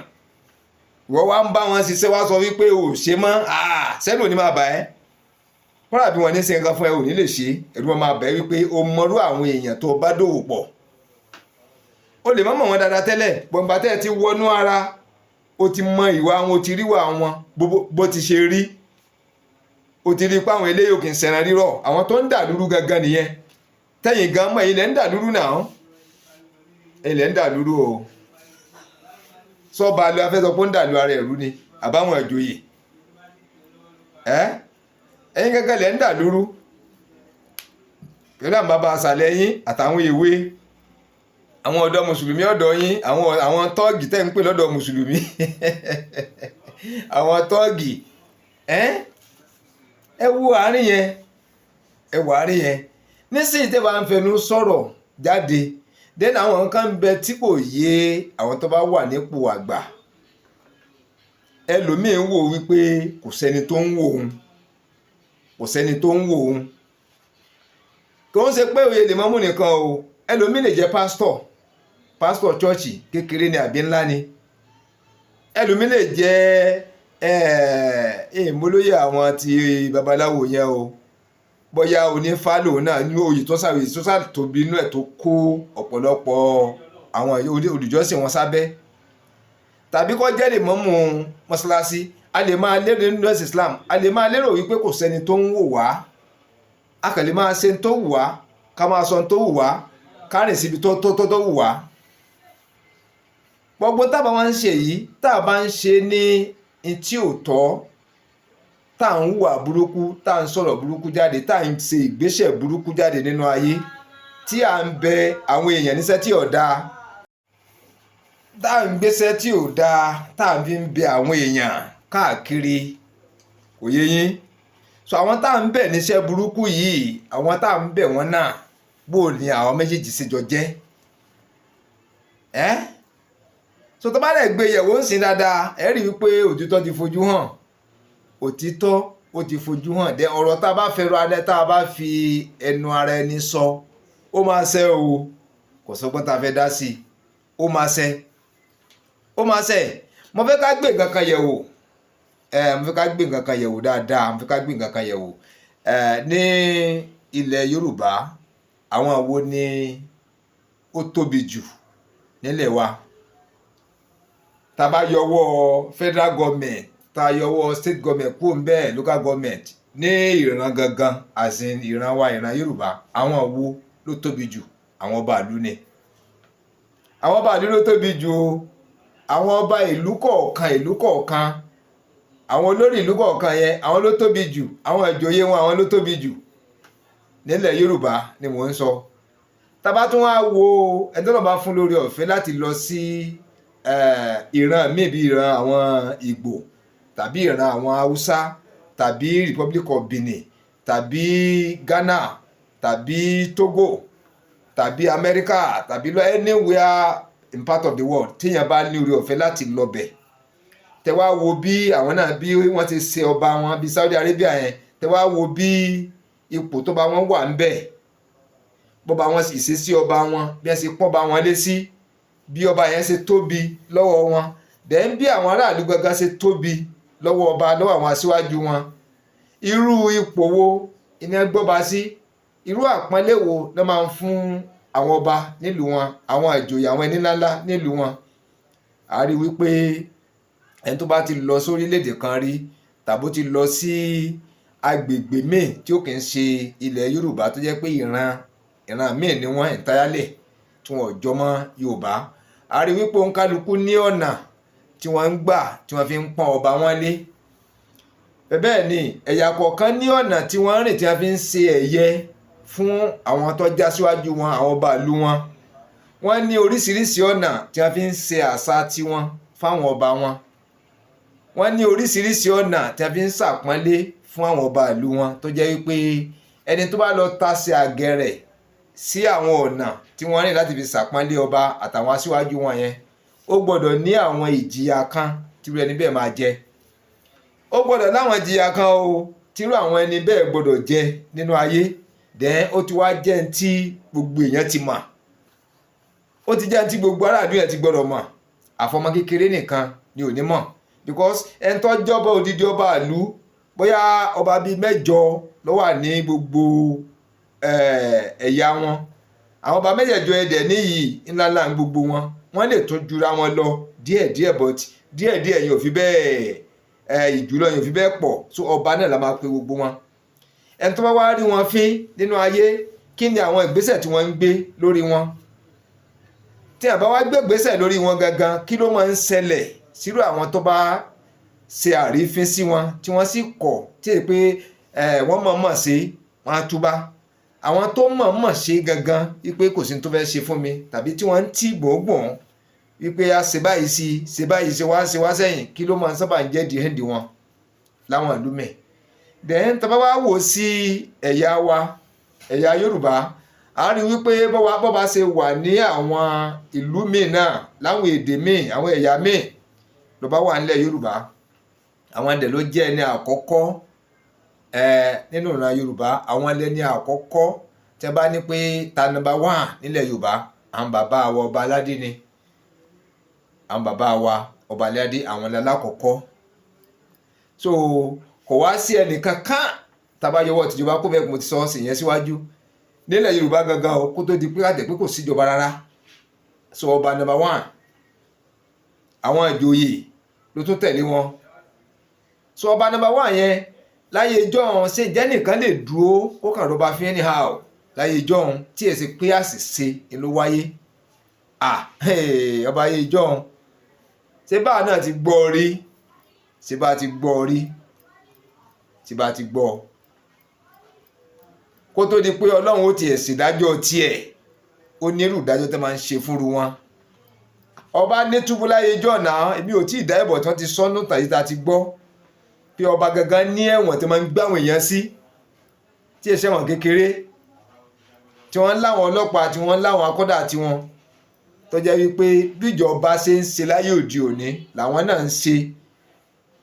Ìwọ wá ń bá wọn ṣiṣẹ́, wá sọ wípé ò ṣe mọ́, sẹ́nu ò ní máa bà ẹ́. Kọ́ra bí wọ́n ní ṣe nǹkan fún ẹ, ò ní lè ṣe. Ẹ̀rù wọn máa bà ẹ́ wípé o mọrú àwọn èèyàn tó bá dòwò pọ̀. O lè má mọ̀ wọn dáadáa tẹ́lẹ̀, gbọ̀ngbà tẹ́ ẹ ti wọnú ara, o ti mọ ìwà wọn, o ti ríwà wọn bó ti ṣe rí. O ti rí pé àwọn eléyìí ò kì í ṣẹran rírọ̀. Àwọn tó ń dà lúrú gangan nìyẹn. Tẹ́yìn gan mọ̀, ilẹ̀ ń dà lúrú náà, ilẹ̀ ń dà lúrú o. Sọ́ba ló afẹ́ sọ pé ó ń dà lú ara ẹ̀rú ni, àbáwọn ìjòyè ẹ́, ẹ̀yin gángan lẹ̀ ń dà lúrú pẹ̀lú àwọn bàbá àṣàlẹ̀ yín àtàwọn ìwé, àwọn ọ̀dọ́ mùsùlùmí ọ̀dọ́ yín, àwọn tọ́ọ̀gì tẹ́ ń pè lọ́dọ̀ mùsùlùmí, àwọn tọ́ọ̀gì ẹ́. Ẹ wo àárín yẹn, ẹ wo àárín yẹn nísìnyí tẹ́ bá ń fẹnu sọ̀rọ̀ jáde. Then àwọn nǹkan ń bẹ tí kò yé àwọn tó bá wà nípò àgbà. Ẹlòmíín wò wípé kò sẹ́ni tó ń wò òun, kò sẹ́ni tó ń wò òun. Kò ń ṣe pé òye lè mọ́mú nìkan o. Ẹlòmíín lè jẹ́ pásítọ̀, pásítọ̀ chọ́ọ̀chì kékeré ni àbí ńlá ni. Ẹlòmíín lè jẹ́ ìmúlóye àwọn ti babaláwo yẹn o, bóyá onífá lòun náà ní oyè tó sàwé tó sàtóbi inú ẹ̀, tó kó ọ̀pọ̀lọpọ̀ àwọn olùjọ́sìn wọn sábẹ́. Tàbí kó jẹ́ lè mọ́mú mọ́ṣáláṣí. A lè máa lérò nínú ẹ̀sìn Islam, a lè máa lérò wípé kò sẹ́ni tó ń wò wá, a kàn lè máa ṣe tó wù wá, ká máa sọ tó wù wá, ká rìn síbi tó wù wá. Gbogbo tá a bá wá ń ṣe yìí, tá a bá ń ṣe ní ntí ò tọ́, tá à ń hùwà burúkú, tá à ń sọ̀rọ̀ burúkú jáde, tá à ń ṣe ìgbésẹ̀ burúkú jáde nínú ayé, tí à ń bẹ àwọn èèyàn níṣẹ́ tí ò dáa, tá à ń gbéṣẹ́ tí ò dáa, tá à ń fi ń bẹ àwọn èèyàn káàkiri, kò yé yín? So àwọn tá à ń bẹ̀ níṣẹ́ burúkú yìí, àwọn tá à ń bẹ̀ wọ́n náà, bó ni àwọn méjèèjì ṣe jọ jẹ́ ẹ́? So tó bá lè gbé yẹ̀wò ń sìn dáadáa, ẹ rí i pé òtítọ́ ti fojú hàn, òtítọ́ ó ti fojú hàn dé. Ọ̀rọ̀ tá a bá fẹ́ràn alẹ́, tá a bá fi ẹnu ara ẹni sọ, ó máa ṣẹ o. Kò sọgbọ́n tá a fẹ́ dá sí i, ó máa ṣẹ, ó máa ṣẹ. Mo fẹ́ ká gbé nǹkan kan yẹ̀wò ẹ, mo fẹ́ ká gbé nǹkan kan yẹ̀wò dáadáa, mo fẹ́ ká gbé nǹkan kan yẹ̀wò. Ẹ ní ilẹ̀ Yorùbá, àwọn wo ni ó tóbi jù nílẹ̀ wa? Tá a bá yọwọ́ federal government, tá a yọwọ́ state government kúrò ńbẹ̀, local government, ní ìran gangan, as in ìran wa, ìran Yorùbá, àwọn wo ló tóbi jù? Àwọn ọba ìlú ni. Àwọn ọba ìlú ló tóbi jù o. Àwọn ọba ìlú kọ̀ọ̀kan, ìlú kọ̀ọ̀kan, àwọn olórí ìlú kọ̀ọ̀kan yẹn, àwọn ló tóbi jù. Àwọn ìjòyè wọn, àwọn ló tóbi jù nílẹ̀ Yorùbá ni mò ń sọ. Tá bá tún wá wo ẹni tó náà bá fún lórí ọ̀fẹ́ láti lọ sí ìran míì, bí ìran àwọn Ìgbò, tàbí ìran àwọn Haúsá, tàbí Republic of Benin, tàbí Ghana, tàbí Togo, tàbí Amẹ́ríkà, tàbí lọ anywhere in part of the world, téèyàn bá ní orí ọ̀fẹ́ láti lọ bẹ̀, tẹ wá wo bí àwọn náà, bí wọ́n ti ṣe ọba wọn, bí Saudi Arabia yẹn, tẹ wá wo bí ipò tó bá wọn wà ń bẹ̀, bọ́ba wọn, ìṣesí ọba wọn, bí wọ́n ṣe pọ́n ba wọn lé sí, bí ọba yẹn ṣe tóbi lọ́wọ́ wọn, then bí àwọn aráàlú gangan ṣe tóbi lọ́wọ́ ọba, lọ́wọ́ àwọn aṣíwájú wọn, irú ipò wo iná gbọ́ba sí, irú àpọ́nlé wo ló máa ń fún àwọn ọba nílùú wọn, àwọn ìjòyè, àwọn ẹni ńláńlá nílùú wọn, a rí wípé ẹni tó bá ti lọ sórílẹ̀-èdè kan rí, tàbó ti lọ sí agbègbè míì tí ó kì í ṣe ilẹ̀ Yorùbá, tó jẹ́ pé ìran ìran míì ni wọ́n entirely, tí wọ́n jọ mọ́ Yorùbá, a rí wípé òǹkálukú ní ọ̀nà tí wọ́n ń gbà tí wọ́n fi ń pọ́n ọba wọn lé. Bẹ́ẹ̀ ni ẹ̀yà kọ̀ọ̀kan ní ọ̀nà tí wọ́n ń rìn tí wọ́n fi ń ṣe ẹ̀yẹ fún àwọn tó já síwájú wọn, àwọn ọba ìlú wọn. Wọ́n ní oríṣiríṣi ọ̀nà tí wọ́n fi ń ṣe àṣà tiwọn fáwọn ọba wọn. Wọ́n ní oríṣiríṣi ọ̀nà tí wọ́n fi ń ṣàpọ́nlé fún àwọn ọba ìlú wọn, tó jẹ́ wípé ẹni tó bá lọ tasẹ̀ àgẹ̀rẹ̀ sí àwọn ọ̀nà tí wọ́n rìn láti fi ṣàpọ́nlé ọba àtàwọn aṣíwájú wọn yẹn, ó gbọ́dọ̀ ní àwọn ìjìyà kan tírú ẹni bẹ́ẹ̀ máa jẹ. Ó gbọ́dọ̀ láwọn ìjìyà kan o tírú àwọn ẹni bẹ́ẹ̀ gbọ́dọ̀ jẹ nínú ayé. Then ó ti wá jẹ́ ní tí gbogbo èèyàn ti mọ̀, ó ti jẹ́ ní tí gbogbo aráàlú yẹn ti gbọ́dọ̀ mọ̀. Àfọmọ kékeré nìkan ni ò ní mọ̀, because ẹni tó jọba, odidi ọba ìlú, bóyá ọba bíi mẹ́jọ ló wà ní gbogbo ẹ̀yà wọn. Àwọn ọba mẹ́jẹ̀ẹ̀jọ ẹ̀dẹ̀ níyì ńláńlá ń gbogbo wọn. Wọ́n lè tún jura wọn lọ díẹ̀díẹ̀, but díẹ̀díẹ̀ yẹn ò fi bẹ́ẹ̀, ìjùlọ yẹn ò fi bẹ́ẹ̀ pọ̀. So ọba náà la máa pe gbogbo wọn. Ẹni tó bá wá rí wọn fín nínú ayé, kí ni àwọn ìgbésẹ̀ tí wọ́n ń gbé lórí wọn? Tí àbá wá gbé ìgbésẹ̀ lórí wọn gangan, kí ló máa ń ṣẹlẹ̀ sírò àwọn tó bá ṣe àrífín sí wọn, tí wọ́n sì kọ̀, tí èyí pé wọ́n mọ̀ọ́mọ̀ ṣe, wọ́n á túbá? Àwọn tó mọ̀ọ́mọ̀ ṣe gangan wípé kò sí ní tó fẹ́ ṣe fún mi, tàbí tí wọ́n ń tì gbòógbòó wípé a ṣe báyìí sí, ṣe báyìí, ṣe wá, ṣe wá sẹ́yìn, kí ló máa ń sábà ń jẹ́ the end wọn láwọn ìlú mẹ́? Then tá bá wá wò sí ẹ̀yà wa, ẹ̀yà Yorùbá, a rí wípé bọ́ba ṣe wà ní àwọn ìlú míì náà, láwọn èdè míì, àwọn ẹ̀yà míì ló bá wà nílẹ̀ Yorùbá. Àwọn ẹ̀dẹ̀ ló jẹ́ ẹni àkọ́kọ́ nínú ìran Yorùbá. Àwọn ẹlẹ́ni àkọ́kọ́ tí a bá ní pé ta number one nílẹ̀ Yorùbá, àwọn bàbá wa ọba aládé ni. Àwọn bàbá wa ọba aládé, àwọn alákọ̀ọ́kọ́. So kò wá sí ẹnìkan kan tá a yọwọ́ tìjọba kó bẹ́ẹ̀, mo ti sọ ọ́ sì yẹn síwájú nílẹ̀ Yorùbá gangan o, kó tó di pé àtẹ̀ pé kò síjọba rárá. So ọba number one. Àwọn ìjòyè ló tún tẹ̀lé wọn. So ọba number one yẹn láyé ijọ́un, ṣe jẹ́ nìkan lè dúró kó kàn rọba fín anyhow láyé ijọ́un tí èsì pé àṣìṣe ni ló wáyé? Ah, ọba ayé ijọ́un, ṣé báà náà ti gbọ́ rí? Ṣé bá ti gbọ́ rí? Ṣé bá ti gbọ́ kó tó di pé Ọlọ́run ó tiẹ̀ ṣèdájọ́ tiẹ̀, ó ní irú ìdájọ́ tó máa ń ṣe fúnru wọn? Ọba ní túbú láyé ijọ́ náà. Èmi ò tí ì dá ìbọ̀ tí wọ́n ti sọ́nù tàyí tá a ti gbọ́ pé ọba gangan ní ẹ̀wọ̀n tí wọ́n máa ń gbé àwọn èèyàn sí, tí èsì ẹ̀wọ̀n kékeré, tí wọ́n láwọn ọlọ́pàá, tí wọ́n láwọn akọ́dà tiwọn, tó jẹ́ wípé bíjọba ṣe ń ṣe láyé òde òní làwọn náà ń ṣe,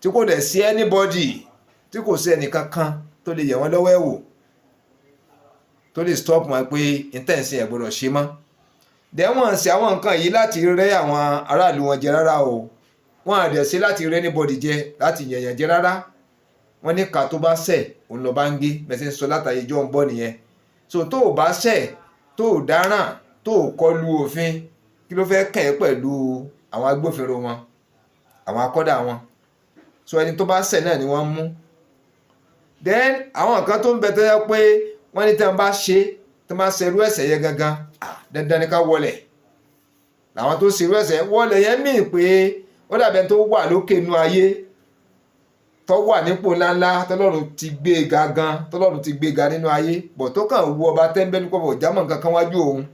tí kò dẹ̀ sí anybody, tí kò sí ẹnìkankan tó lè yẹ̀ wọ́n lọ́wọ́ ẹ̀ wò, tó lè stop wọn pé intense ẹ̀ gbọ́dọ̀ ṣe mọ́. Dẹ̀ wọ́n ṣe àwọn nǹkan yìí láti rẹ́ àwọn aráàlú wọn jẹ rárá o. Wọ́n á dẹ̀ ṣe láti rẹ́ anybody jẹ, láti yẹ̀yàn jẹ rárá. Wọ́n ní ká tó bá ṣẹ̀, òun lọ bá ń gé mẹsẹ̀ ń sọ látàyè jọ ń bọ̀ nìyẹn. So tó o bá ṣẹ̀, tó o dáràn, tó o kọlu òfin, kí ló fẹ́ kàn ẹ́ pẹ̀lú àwọn agbófinró wọn, àwọn akọ́dà wọn? So ẹni tó bá ṣẹ̀ náà ni wọ́n mú. Then àwọn nǹkan tó ń bẹ tó yẹ pé wọ́n ní tí wọ́n bá ṣe, tí wọ́n bá ṣe irú ẹ̀ṣẹ̀ yẹn gangan, dandan ni ká wọlẹ̀. Làwọn tó ṣe irú ẹ̀ṣẹ̀ wọlẹ̀ yẹn míì pé ó dàbí ẹni tó wà lókè inú ayé, tó wà nípò ńláńlá, tọ́lọ́run ti gbé e ga gan, tọ́lọ́run ti gbé e ga nínú ayé, bọ̀ tó kàn wú ọba tẹ́ńbẹ́lú pọ̀ jámọ́ nǹkan kan wájú òun.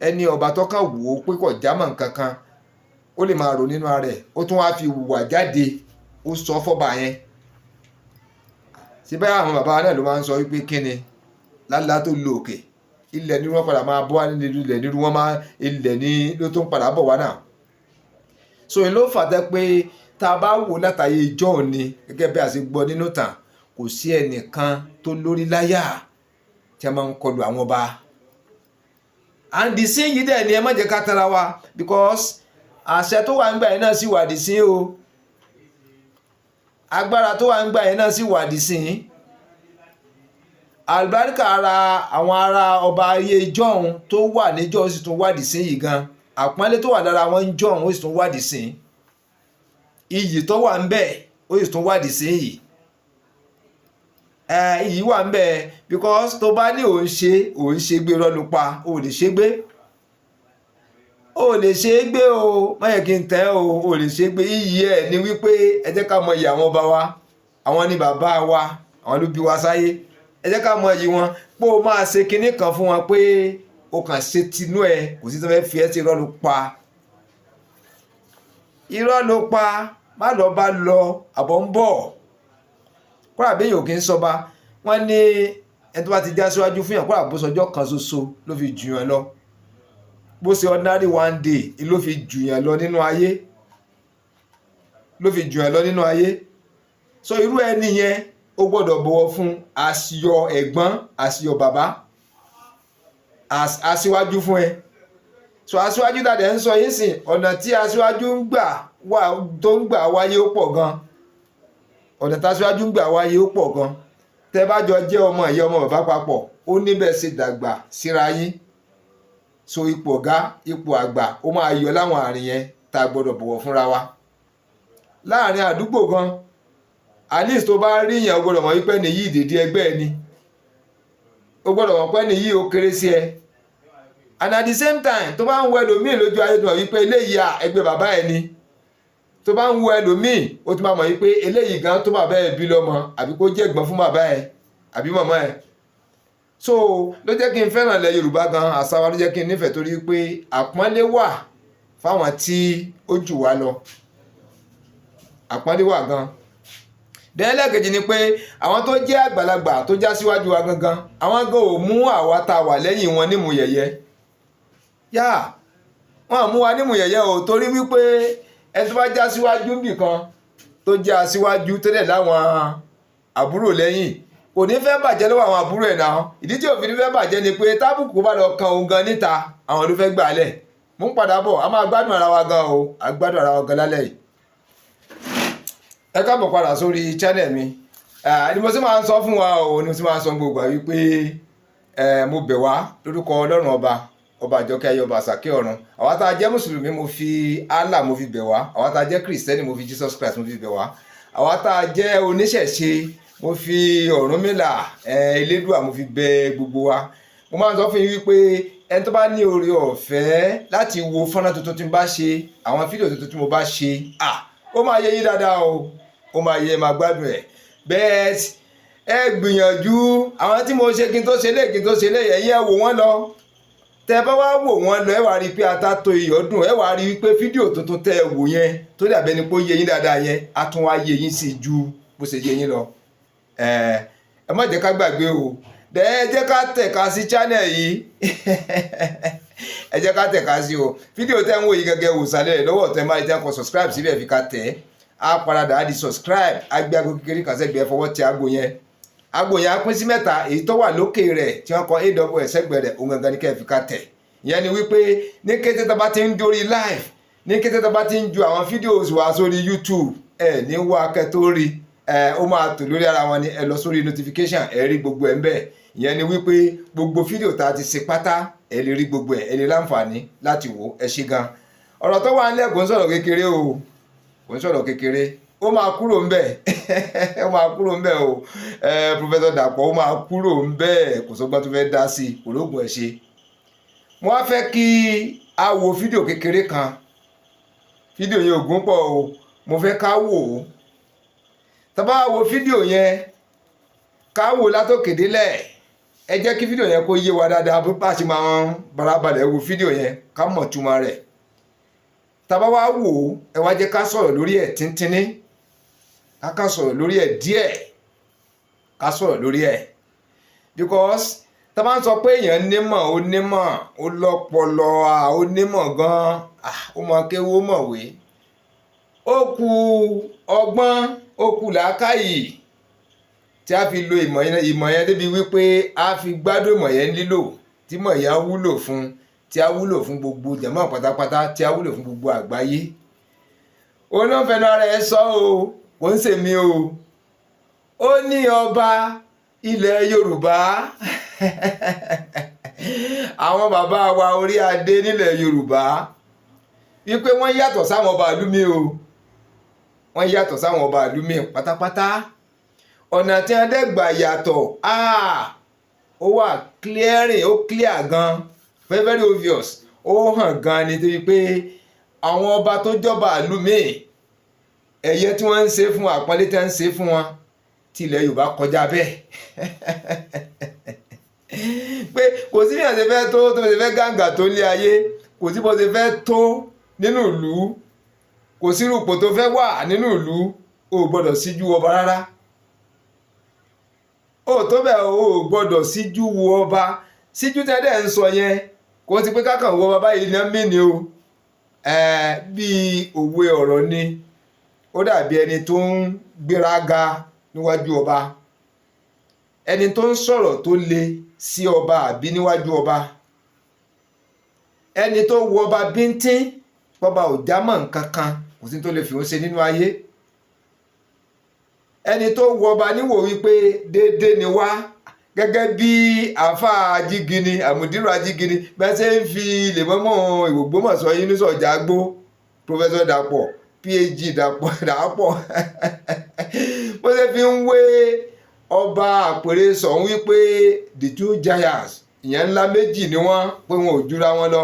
Ẹni ọba tó kàn wò ó pé kò jámọ́ nǹkan kan, ó lè máa rò nínú ara ẹ̀, ó tún wá fi hùwà jáde, ó sọ fọ́ba yẹn. Síbẹ̀ àwọn bàbá náà ló máa ń sọ wípé kí ni lálá tó lo òkè, ilẹ̀ ní wọ́n padà máa bọ́ wá nílùú, ilẹ̀ nírú wọ́n máa, ilẹ̀ ní ló tó ń padà bọ̀ wá náà. So ló fà tẹ́ pé tá a bá wò látàyè ìjọ́ òní, gẹ́gẹ́ bí a ṣe gbọ́ nínú tàn, kò sí ẹnìkan tó lórí láyà tí a máa ń kọlu àwọn ọba. And the same yìí dẹ̀ ni, ẹ má jẹ́ ká tara wa, because àṣẹ tó wà ń gbà yẹn náà sì wà dì sí o. Agbára tó wà ń gbà yẹn náà sì wà dì sí. Àlùbáríkà ara àwọn ará ọba ayé ìjọ́un tó wà níjọ́ sì tún wà dì sí yìí gan. Àpọ́nlé tó wà lára wọn ń jọ́un, ó sì tún wà dì sí. Iyì tó wà ń bẹ̀, ó sì tún wà dì sí yìí. Iyì wà ń bẹ̀, because tó bá ní òun ṣe gbé, irọ́ ló pa. Ò lè ṣe gbé, o lè ṣe é gbé o. Má yẹ kí n tẹ́ o. Ò lè ṣe é gbé. Iyì ẹ̀ ni wípé ẹ jẹ́ ká mọ iyì àwọn ọba wa. Àwọn ni bàbá wa, àwọn ló bí wa sáyé. Ẹ jẹ́ ká mọ iyì wọn. Pé o máa ṣe kinní kan fún wọn, pé o kàn ṣe tinú ẹ, kò sí tó fẹ́ fi ẹ́ sí. Irọ́ ló pa, irọ́ ló pa. Má lọ bá lọ, àbọ̀ ń bọ̀. Kódà bí èèyàn ò kí ń sọba, wọ́n ní ẹni tó bá ti já síwájú fún yàn, kódà bó sọjọ́ kan ṣoṣo ló fi jù yàn lọ, bó ṣe ordinary one day ló fi jù yàn lọ nínú ayé, ló fi jù yàn lọ nínú ayé. So irú ẹni yẹn, ó gbọ́dọ̀ bọ̀wọ̀ fún as your ẹ̀gbọ́n, as your bàbá, as aṣíwájú fún ẹ. So aṣíwájú dàdẹ̀ ń sọ yín sìn, ọ̀nà tí aṣíwájú ń gbà wà, tó ń gbà wáyé, ó pọ̀ gan. Ọ̀nà tí aṣíwájú ń gbà wáyé, ó pọ̀ gan. Tẹ́ bá jọ jẹ́ ọmọ ìyá, ọmọ bàbá papọ̀, ó níbẹ̀ ṣe dàgbà síra yín. So ipò ọ̀gá, ipò àgbà, ó máa yọ láwọn àárín yẹn tá a gbọ́dọ̀ bọ̀wọ̀ fúnra wa láàrin àdúgbò gan. At least tó bá rí yẹn, o gbọ́dọ̀ mọ̀ wípé ní yìí dèdè ẹgbẹ́ ẹ ni. O gbọ́dọ̀ mọ̀ pé ní yìí ó kéré sí ẹ. And at the same time, tó bá ń wo ẹlòmíì lójú ayé, tó mọ̀ wípé eléyìí à ẹgbẹ́ bàbá ẹ ni. Tó bá ń wo ẹlòmíì, ó tún máa mọ̀ wípé eléyìí gan tó bàbá ẹ bí lọ́mọ, àbí kó jẹ́ ẹ̀gbọ́n fún bàbá ẹ àbí màmá ẹ. So ló jẹ́ kí n fẹ́ràn ilẹ̀ Yorùbá gan. Àṣà wa ló jẹ́ kí n nífẹ̀ẹ́, torí pé àpọ́nlé wà fáwọn tí ó jù wá lọ. Àpọ́nlé wà gan. Dẹ́lẹ́kejì ni pé àwọn tó jẹ́ àgbàlagbà tó já síwájú wa gangan, àwọn gan ò mú àwa tá a wà lẹ́yìn wọn nímú yẹ̀yẹ́ yá. Wọn à mú wa nímú yẹ̀yẹ́ o, torí wípé ẹni tó bá já síwájú níbì kan, tó jẹ́ aṣíwájú tẹ́lẹ̀ láwọn àbúrò lẹ́yìn, kò ní fẹ́ bàjẹ́ lọ́wọ́ àwọn àbúrò ẹ̀ náà. Ìdí tí òfin ní fẹ́ bàjẹ́ ni pé tábùkù bá lọ kan òun gan níta, àwọn ló fẹ́ gbà lẹ̀. Mú ń padà bọ̀, a máa gbádùn ara wa gan o. A gbádùn ara wa gan lálẹ́ yìí. Ẹ káàbọ̀ padà sórí channel mi. Ni mo sì máa ń sọ fún wa o, ni mo sì máa ń sọ gbogbo àwí pé mo bẹ̀ wá lórúkọ Ọlọ́run ọba, ọba. Ọba àjọkẹ́ ayé, ọba àsàkẹ́ ọ̀run. Àwa tá a jẹ́ mùsùlùmí, mo fi Allah, mo fi bẹ̀ wá. Àwa tá a jẹ́ kìrìsìtẹ́nì, mo fi Jesus Christ, mo fi bẹ̀ wá. Àwa tá a jẹ́ oníṣẹ̀ṣe, mo fi Ọ̀rúnmìlà, Elédùà, mo fi bẹ̀ gbogbo wa. Mo máa ń sọ fún yín wípé ẹni tó bá ní oore ọ̀fẹ́ láti wo fọ́nrán tuntun tí mo bá ṣe, àwọn fídíò tuntun tí mo bá ṣe, ah, ó máa yé yín dáadáa o. Ó máa yé, máa gbádùn ẹ̀ bẹ́ẹ̀. Ẹ gbìyànjú àwọn tí mo ṣe kí n tó ṣe lé, kí n tó ṣe lé, ẹ̀yin ẹ wò wọ́n lọ. Tẹ bá wá wò wọ́n lọ, ẹ wá rí i pé ata tó iyọ̀ dùn. Ẹ wá rí i pé fídíò tuntun tẹ ẹ wò yẹn, tó dàbẹ́ ni pé ó yé yín dáadáa yẹn, á tún wá yé yín sí ju bó ṣe yé yín lọ. Ẹ má jẹ́ ká gbàgbé o. Ẹ jẹ́ ká tẹ̀ka sí channel yìí, ẹ jẹ́ ká tẹ̀ka sí o. Fídíò tẹ́ ń wò yìí gẹ́gẹ́, wò sálẹ̀ lọ́wọ́ tẹ́ máa jẹ́ kó subscribe síbẹ̀, fi ká tẹ̀ á paradà á di subscribe. Á gbé aago kékeré kan sẹ́gbẹ̀ẹ́, fọwọ́ tẹ aago yẹn. Aago yẹn á pín sí mẹ́ta. Èyí tó wà lókè rẹ̀ tí wọ́n kọ aws sẹ́gbẹ̀ẹ́ rẹ̀, òun gangan ni kẹ́ ẹ fi ká tẹ̀. Ìyẹn ni wípé ní kété tó bá ti ń dórí live, ní kété tó bá ti ń ju àwọn fídíò wá sórí YouTube, ẹ ní wá kẹ́ tó rí ẹ, ó máa tò lórí ara wọn ni. Ẹ lọ sórí notification, ẹ rí gbogbo ẹ ń bẹ̀. Ìyẹn ni wípé gbogbo fídíò tá a ti ṣe pátá, ẹ lè rí gbogbo ẹ, ẹ lè láǹfààní láti wò. Ẹ ṣe gan. Ọ̀rọ̀ tó wà nílẹ̀ kò ń sọ̀rọ̀ kékeré o, kò ń sọ̀rọ̀ kékeré. Ó máa kúrò ńbẹ̀, ó máa kúrò ńbẹ̀ o. Ẹ Professor Dàpọ̀, ó máa kúrò ńbẹ̀. Kò sọ́gbọ́n tó fẹ́ dá sí i, kò lóògùn ẹ̀ ṣe. Mo wá fẹ́ kí a wo fídíò kékeré kan. Fídíò yẹn ò gùn pọ̀ o. Mo fẹ́ ká wò ó. Tá bá wo fídíò yẹn, ká wò látòkè délẹ̀. Ẹ jẹ́ kí fídíò yẹn kó yé wa dáadáa, bó bá ṣe máa ń barabalẹ̀ wo fídíò yẹn, ká mọ̀ túmọ̀ rẹ̀. Tá bá wá wò ó, ẹ wá jẹ́ ká sọ̀rọ̀ lórí ẹ̀ tíntínní, ká kàn sọ̀rọ̀ lórí ẹ̀ díẹ̀, ká sọ̀rọ̀ lórí ẹ̀, because tá bá ń sọ pé èèyàn nímọ̀, ó nímọ̀, ó lọ́pọlọ, ó nímọ̀ gan-an, ó mọ kéwú, ó mọ̀wé, ó kù ọgbọ́n, ó kù làákàyè tí a fi lo ìmọ̀ yẹn, ìmọ̀ yẹn débi wípé a fi gbádùn ìmọ̀ yẹn lílò, tí ìmọ̀ yẹn á wúlò fún, tí a wúlò fún gbogbo jàmáà pátápátá, tí a wúlò fún gbogbo àgbáyé. Òun náà fẹnu ara ẹ sọ o, kò ń ṣèmi o. Ó ní ọba ilẹ̀ Yorùbá, àwọn bàbá wa orí adé nílẹ̀ Yorùbá, wípé wọ́n yàtọ̀ sáwọn ọba ìlú mi o. Wọ́n yàtọ̀ sáwọn ọba ìlú mi pátápátá. Ọ̀nà tí wọ́n dẹ́gbà yàtọ̀, ó wà clearing, ó clear gan, very very obvious. Ó hàn gan nítorí pé àwọn ọba tó jọba ìlú míì, ẹ̀yẹ tí wọ́n ń ṣe fún, àpọ́nlé tí wọ́n ń ṣe fún wọn, tí ilẹ̀ Yorùbá kọjá bẹ́ẹ̀, pé kò sí bí wọ́n ṣe fẹ́ tó tó ṣe fẹ́ gàǹgà tó lé ayé, kò sí bó ṣe fẹ́ tó nínú ìlú, kò sí irú ipò tó fẹ́ wà nínú ìlú, o ò gbọ́dọ̀ síjú ọba rárá. O tó bẹ́ẹ̀, o ò gbọ́dọ̀ síjú wo ọba. Síjú tẹ́lẹ̀ ń sọ yẹn, kò ti pé kákan wo ọba báyìí ní mí ni o. Bíi òwe ọ̀rọ̀ ni, ó dàbí ẹni tó ń gbéraga níwájú ọba, ẹni tó ń sọ̀rọ̀ tó le sí ọba àbí níwájú ọba, ẹni tó wo ọba bíntín, bọ́ba ò jámọ́ nǹkan kan, kò sí tó lè fi òun ṣe nínú ayé, ẹni tó wo ọba níwò wípé déédéé ni wá, gẹ́gẹ́ bí àáfàá ajígini, àmùdírò ajígini, bẹ́ẹ̀ ṣe ń fi lèmọ́mọ́ Ògbómọ̀ṣọ́ yín ní sọ̀jà gbó. Professor Dàpọ̀, PhD Dàpọ̀, Dàpọ̀, bó ṣe fi ń wé ọba àpèrè sọ̀hún wípé the two giants, ìyẹn ńlá méjì ni wọ́n, pé wọn ò jura wọn lọ.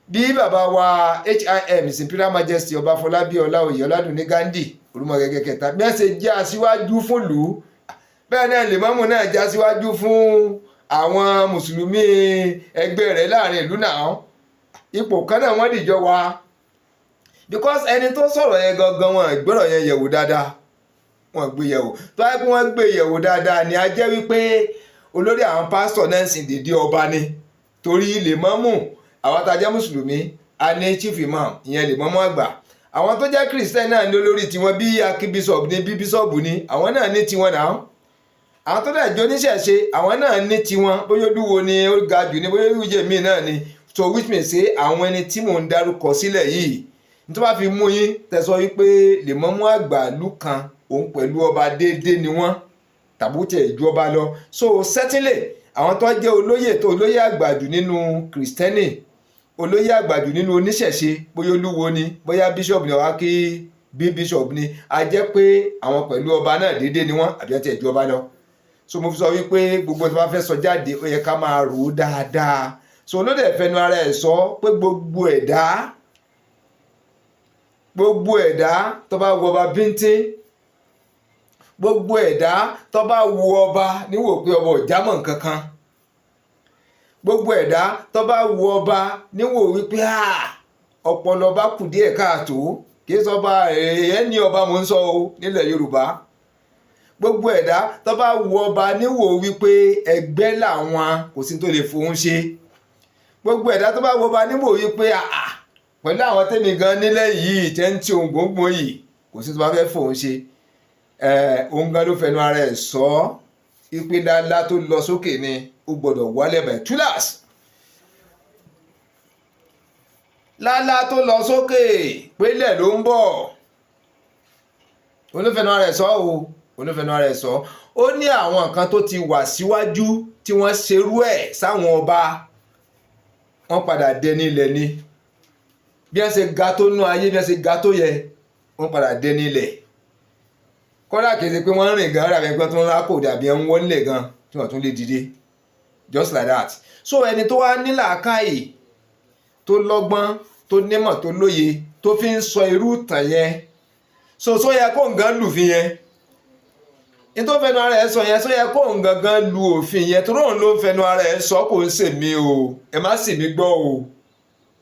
Bí bàbá wa HIM, His Imperial Majesty, Ọba Fọlábí Ọláoyè Ọládùnní Ghandi Orúmọgẹ́gẹ́ kẹta, bí wọ́n ṣe jẹ́ aṣíwájú fún ìlú, bẹ́ẹ̀ náà lèmọ́mù náà jẹ́ aṣíwájú fún àwọn mùsùlùmí ẹgbẹ́ rẹ̀ láàrin ìlú náà. Ipò kan náà wọ́n dìjọ wá, because ẹni tó sọ̀rọ̀ yẹn gangan, wọn gbọ́rọ̀ yẹn yẹ̀wò dáadáa. Wọ́n gbé yẹ̀wò tó wáyé pé wọ́n gbé yẹ̀wò dáadáa ni, a jẹ́ wípé olórí àwọn pásítọ̀ náà ń sìn dédé ọba ni, torí lèmọ́mù, àwọn tá a jẹ́ mùsùlùmí, a ní chief imam, ìyẹn lèmọ́mù àgbà. Àwọn tó jẹ́ Christian náà ní olórí tiwọn, bí archbishop ní, bí bíṣọ̀bù ní, àwọn náà ní tiwọn náà. Àwọn tó dẹ̀ jẹ́ oníṣẹ̀ṣe, àwọn náà ní tiwọn, bóyá olúwo ni ó ga jù ní, bóyá olúje míì náà ni. So which means say àwọn ẹni tí mò ń dárúkọ sílẹ̀ yìí, tó bá fi mú yín tẹ̀sọ́ wípé lèmọ́mù àgbà ìlú kan, òun pẹ̀lú ọba déédéé ni wọ́n, tàbí tẹ̀ ju ọba lọ, so certainly Àwọn tó jẹ́ olóyè, tó olóyè àgbàjù nínú Kìrìsìtẹ́nì, olóyè àgbàjù nínú oníṣẹ̀ṣe, bóyá olúwo ni, bóyá bishop ni, ọ̀wá kí bí bishop ni, a jẹ́ pé àwọn pẹ̀lú ọba náà déédéé ni wọ́n, àbí ọtí ẹ̀jú ọba lọ. So mo fi sọ wípé gbogbo tí wọ́n fẹ́ sọ jáde, ó yẹ ká máa rò ó dáadáa. So olóde fẹnu ara ẹ̀ sọ pé gbogbo ẹ̀dá tó bá wo ọba bíntín, gbogbo ẹ̀dá tó bá wo ọba níwò pé ọba ò jámọ́ nǹkan kan, gbogbo ẹ̀dá tó bá wo ọba níwò wípé ọpọlọ ọba kù díẹ̀ káàtó, kì í sọba ẹ̀ ní ọba mò ń sọ o nílẹ̀ Yorùbá, gbogbo ẹ̀dá tó bá wo ọba níwò wípé ẹgbẹ́ làwọn, kò sí tó lè fohùn ṣe, gbogbo ẹ̀dá tó bá wo ọba níwò wípé pẹ̀lú àwọn tẹ́mi gan nílẹ̀ yìí tẹ́ ń tí ohun gbòǹgbò yìí, kò sí tó bá fẹ́ fòun ṣe. Òun gan ló fẹnu ara ẹ̀ sọ ipe dáadáa tó lọ sókè ni ó gbọ́dọ̀ wálẹ̀ by túláàsì. Lálá tó lọ sókè pélẹ̀ ló ń bọ̀. Òun ló fẹnu ara ẹ̀ sọ o, òun ló fẹnu ara ẹ̀ sọ. Ó ní àwọn nǹkan tó ti wà síwájú tí wọ́n ṣerú ẹ̀ sáwọn ọba, wọ́n padà dẹni ilẹ̀ ni. Bí wọ́n ṣe ga tó nú ayé, bí wọ́n ṣe ga tó yẹ, wọ́n padà dẹni ilẹ̀. Kódà kìí ṣe pé wọ́n rìn gan, rà bẹ́ẹ̀ tó ń rákò dàbí ẹ̀ ń wọlé gan tí wọ́n tún lè dìde, just like that. So ẹni tó wá ní làákàyè, tó lọ́gbọ́n, tó nímọ̀, tó lóye, tó fi ń sọ irú ìtàn yẹn, so yẹ kó nǹkan lùfin yẹn ní tó fẹnu ara ẹ̀ sọ yẹn, so yẹ kó nǹkan gan lu òfin yẹn, tó lóun ló ń fẹnu ara ẹ̀ sọ, kò ń sèmi o, ẹ má sì mí gbọ́ o,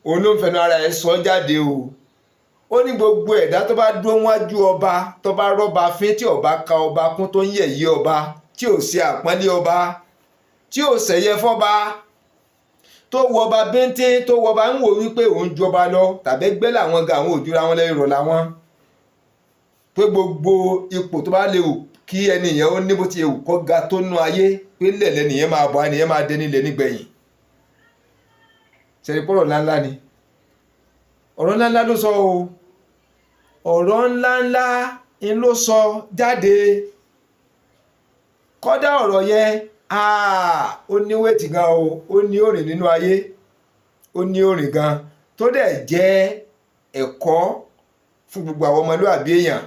òun ló ń fẹnu ara ẹ̀ sọ jáde o. Ó ní gbogbo ẹ̀dá tó bá dúró wájú ọba, tó bá rọ́ba fín, tí ọba ka ọba kún, tó ń yẹ̀yẹ́ ọba, tí ò ṣe àpọ́nlé ọba, tí ò ṣẹ̀yẹ fọ́ba, tó wọ ọba bíntín, tó wọ ọba ń wò wípé òun ju ọba lọ, tàbí ẹgbẹ́ làwọn ga, àwọn òjúra wọn lẹ́yìn rọ̀ làwọn, pé gbogbo ipò tó bá lè wù kí ẹni yẹn ó ní, bó ti wù kó ga tó nú ayé, pé lẹ̀lẹ́ nìyẹn máa bọ̀, ẹnìyẹn máa dé nílẹ̀ nígbẹ̀yìn. Ṣẹ̀rí pọ̀rọ̀ ńláńlá ni, ọ̀rọ̀ ńláńlá ló sọ o, ọ̀rọ̀ ńláńlá ń ló sọ jáde. Kọ́dá ọ̀rọ̀ yẹn, ó ní weight gan o, ó ní òrìn nínú ayé, ó ní òrìn gan, tó dẹ̀ jẹ́ ẹ̀kọ́ fún gbogbo àwọn ọmọlúàbí èèyàn,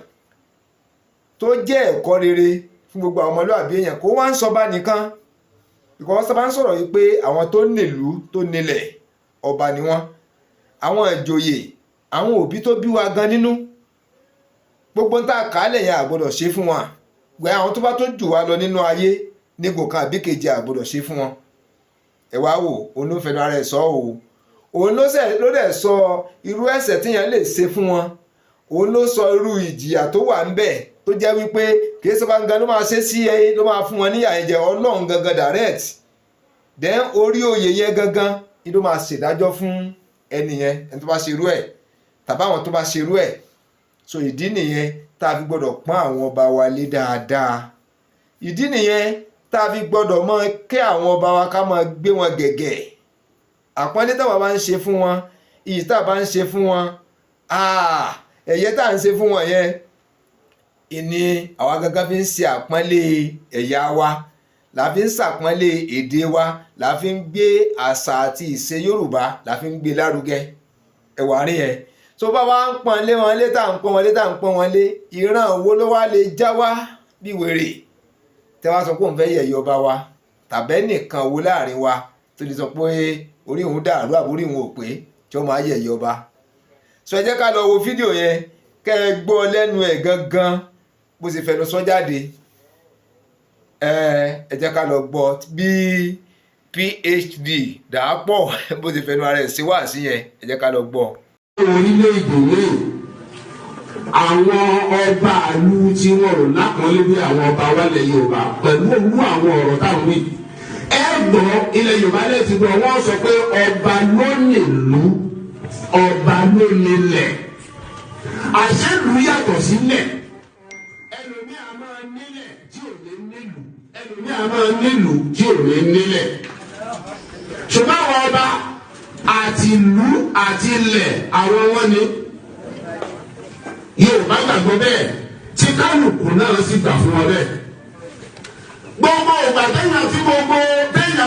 tó jẹ́ ẹ̀kọ́ rere fún gbogbo àwọn ọmọlúàbí èèyàn. Kó wá ń sọ bá nìkan ìkọ́ sábà ń sọ̀rọ̀ yìí pé àwọn tó nílùú, tó nílẹ̀, ọba ni wọ́n, àwọn ìjòyè, àwọn òbí tó bí wa gan nínú, gbogbo ń tà kálẹ̀ yẹn, àgbọ́dọ̀ ṣe fún wọn. Gbẹ àwọn tó bá tó jù wá lọ nínú ayé nígbò kan àbí kejì, àgbọ́dọ̀ ṣe fún wọn. Ẹ wá wò, òun ló fẹnu ara ẹ̀ sọ o, òun ló dẹ̀ sọ irú ẹ̀ṣẹ̀ tíyẹn lè ṣe fún wọn, òun ló sọ irú ìjìyà tó wà ńbẹ̀, tó jẹ́ wípé kìí sọ gangan ló máa ṣe sí ẹ, ló máa fún wọn níyà yẹn jẹ, Ọlọ́run gangan direct. Then orí oyè yẹn gangan ni ló máa ṣèdájọ́ fún ẹni yẹn, ẹni tó bá ṣe irú ẹ̀ tàbí àwọn tó bá ṣe irú ẹ̀. So ìdí nìyẹn tá a fi gbọ́dọ̀ pọ́n àwọn ọba wa lé dáadáa. Ìdí nìyẹn tá a fi gbọ́dọ̀ mọ kí àwọn ọba wa, ká máa gbé wọn gẹ̀gẹ̀. Àpọ́nlé táwa bá ń ṣe fún wọn, iyì tá a bá ń ṣe fún wọn, ẹ̀yẹ tá à ń ṣe fún wọn yẹn ìní, àwa gangan fi ń ṣe àpọ́nlé ẹ̀yà wa, la fi ń ṣàpọ́nlé èdè wa, la fi ń gbé àṣà àti ìṣe Yorùbá, la fi ń gbé lárugẹ. Ẹ̀wà rí yẹn tó bá wá ń pọ́n lé wọn lé, tá à ń pọ́n wọn lé, tá à ń pọ́n wọn lé, ìran wo ló wá lè já wá bí wèrè tẹ́ wá sọ pé òun fẹ́ yẹ̀yẹ́ ọba wa, tàbẹ́ nìkan wo láàrin wa tó lè sọ pé orí òun dàrú àbórí òun ò pé tí ó máa yẹ̀yẹ́ ọba? Sọ ẹ jẹ́ ká lọ wo fídíò yẹn, kẹ́ ẹ gbọ́ lẹ́nu ẹ̀ gangan bó ṣe fẹnu sọ jáde. Ẹ jẹ́ ká lọ gbọ́ bí PhD Dàápọ̀ bó ṣe fẹnu ara ẹ̀ sí wá sí yẹn. Ẹ jẹ́ ká lọ gbọ́. Orílẹ̀-èdè míì, àwọn ọba àlù tí wọn ò lápọ́nlé bí àwọn ọba wálẹ̀ Yorùbá pẹ̀lú òwú àwọn ọ̀rọ̀ táwọn wí. Ẹ gbọ́, ilẹ̀ Yorùbá lè ti gbọ́, wọ́n sọ pé ọba ló nílùú, ọba ló nílẹ̀. Àṣẹlù yàtọ̀ sílẹ̀. Ẹlòmíì a máa nílẹ̀ tí ò ní nílùú, ẹlòmíì a máa nílùú tí ò ní nílẹ̀. Ṣùgbọ́n àwọn ọba, àti ìlú àti ilẹ̀ àwọn wọn ni. Yorùbá gbàgbọ́ bẹ́ẹ̀, tí kálukú náà sì gbà fún wọn bẹ́ẹ̀. Gbogbo ìgbà téèyàn tí gbogbo téèyàn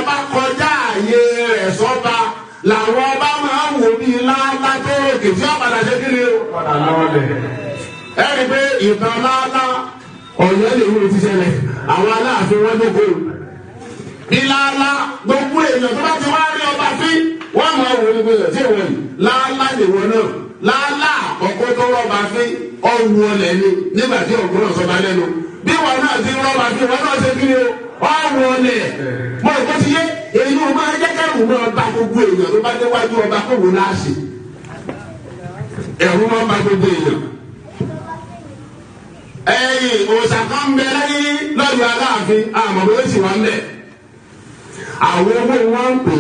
Làwọn ọba máa ń wò bí láńlá tó ròkè tí ọ̀padà ṣe kí ni o. Ẹ rí i pé ìtàn láńlá Ọ̀yọ́ lè wúlò ti ṣẹlẹ̀ àwọn Aláàfin wọn jókòó. Bí láńlá gbogbo èèyàn tó bá ti wá rí ọba fín wọ́n máa wò ní pé tí ìwọ yìí láńlá lè wọ náà láńlá àkọ́kọ́ tó rọ́ba fín ọ̀wù ọlẹ̀ ni nígbà tí ọ̀gbọ́n náà sọba lẹ́nu. Bí wọn náà ti rọ́ba fín wọn náà ṣe kí ni o ọ̀wù ọlẹ̀ mọ̀ nǹkan ti yé èyí ò máa jẹ́ kẹ́rù máa bá gbogbo èèyàn tó bá déwájú ọba kó wò láàṣì ẹ̀rù máa bá gbogbo èèyàn. Ẹ̀yin òòṣà kan ń bẹ lẹ́yìn lọ́yọ̀ Aláàfin àmọ́ bó sì wà ń bẹ̀. Àwọn owó wọn ń pè.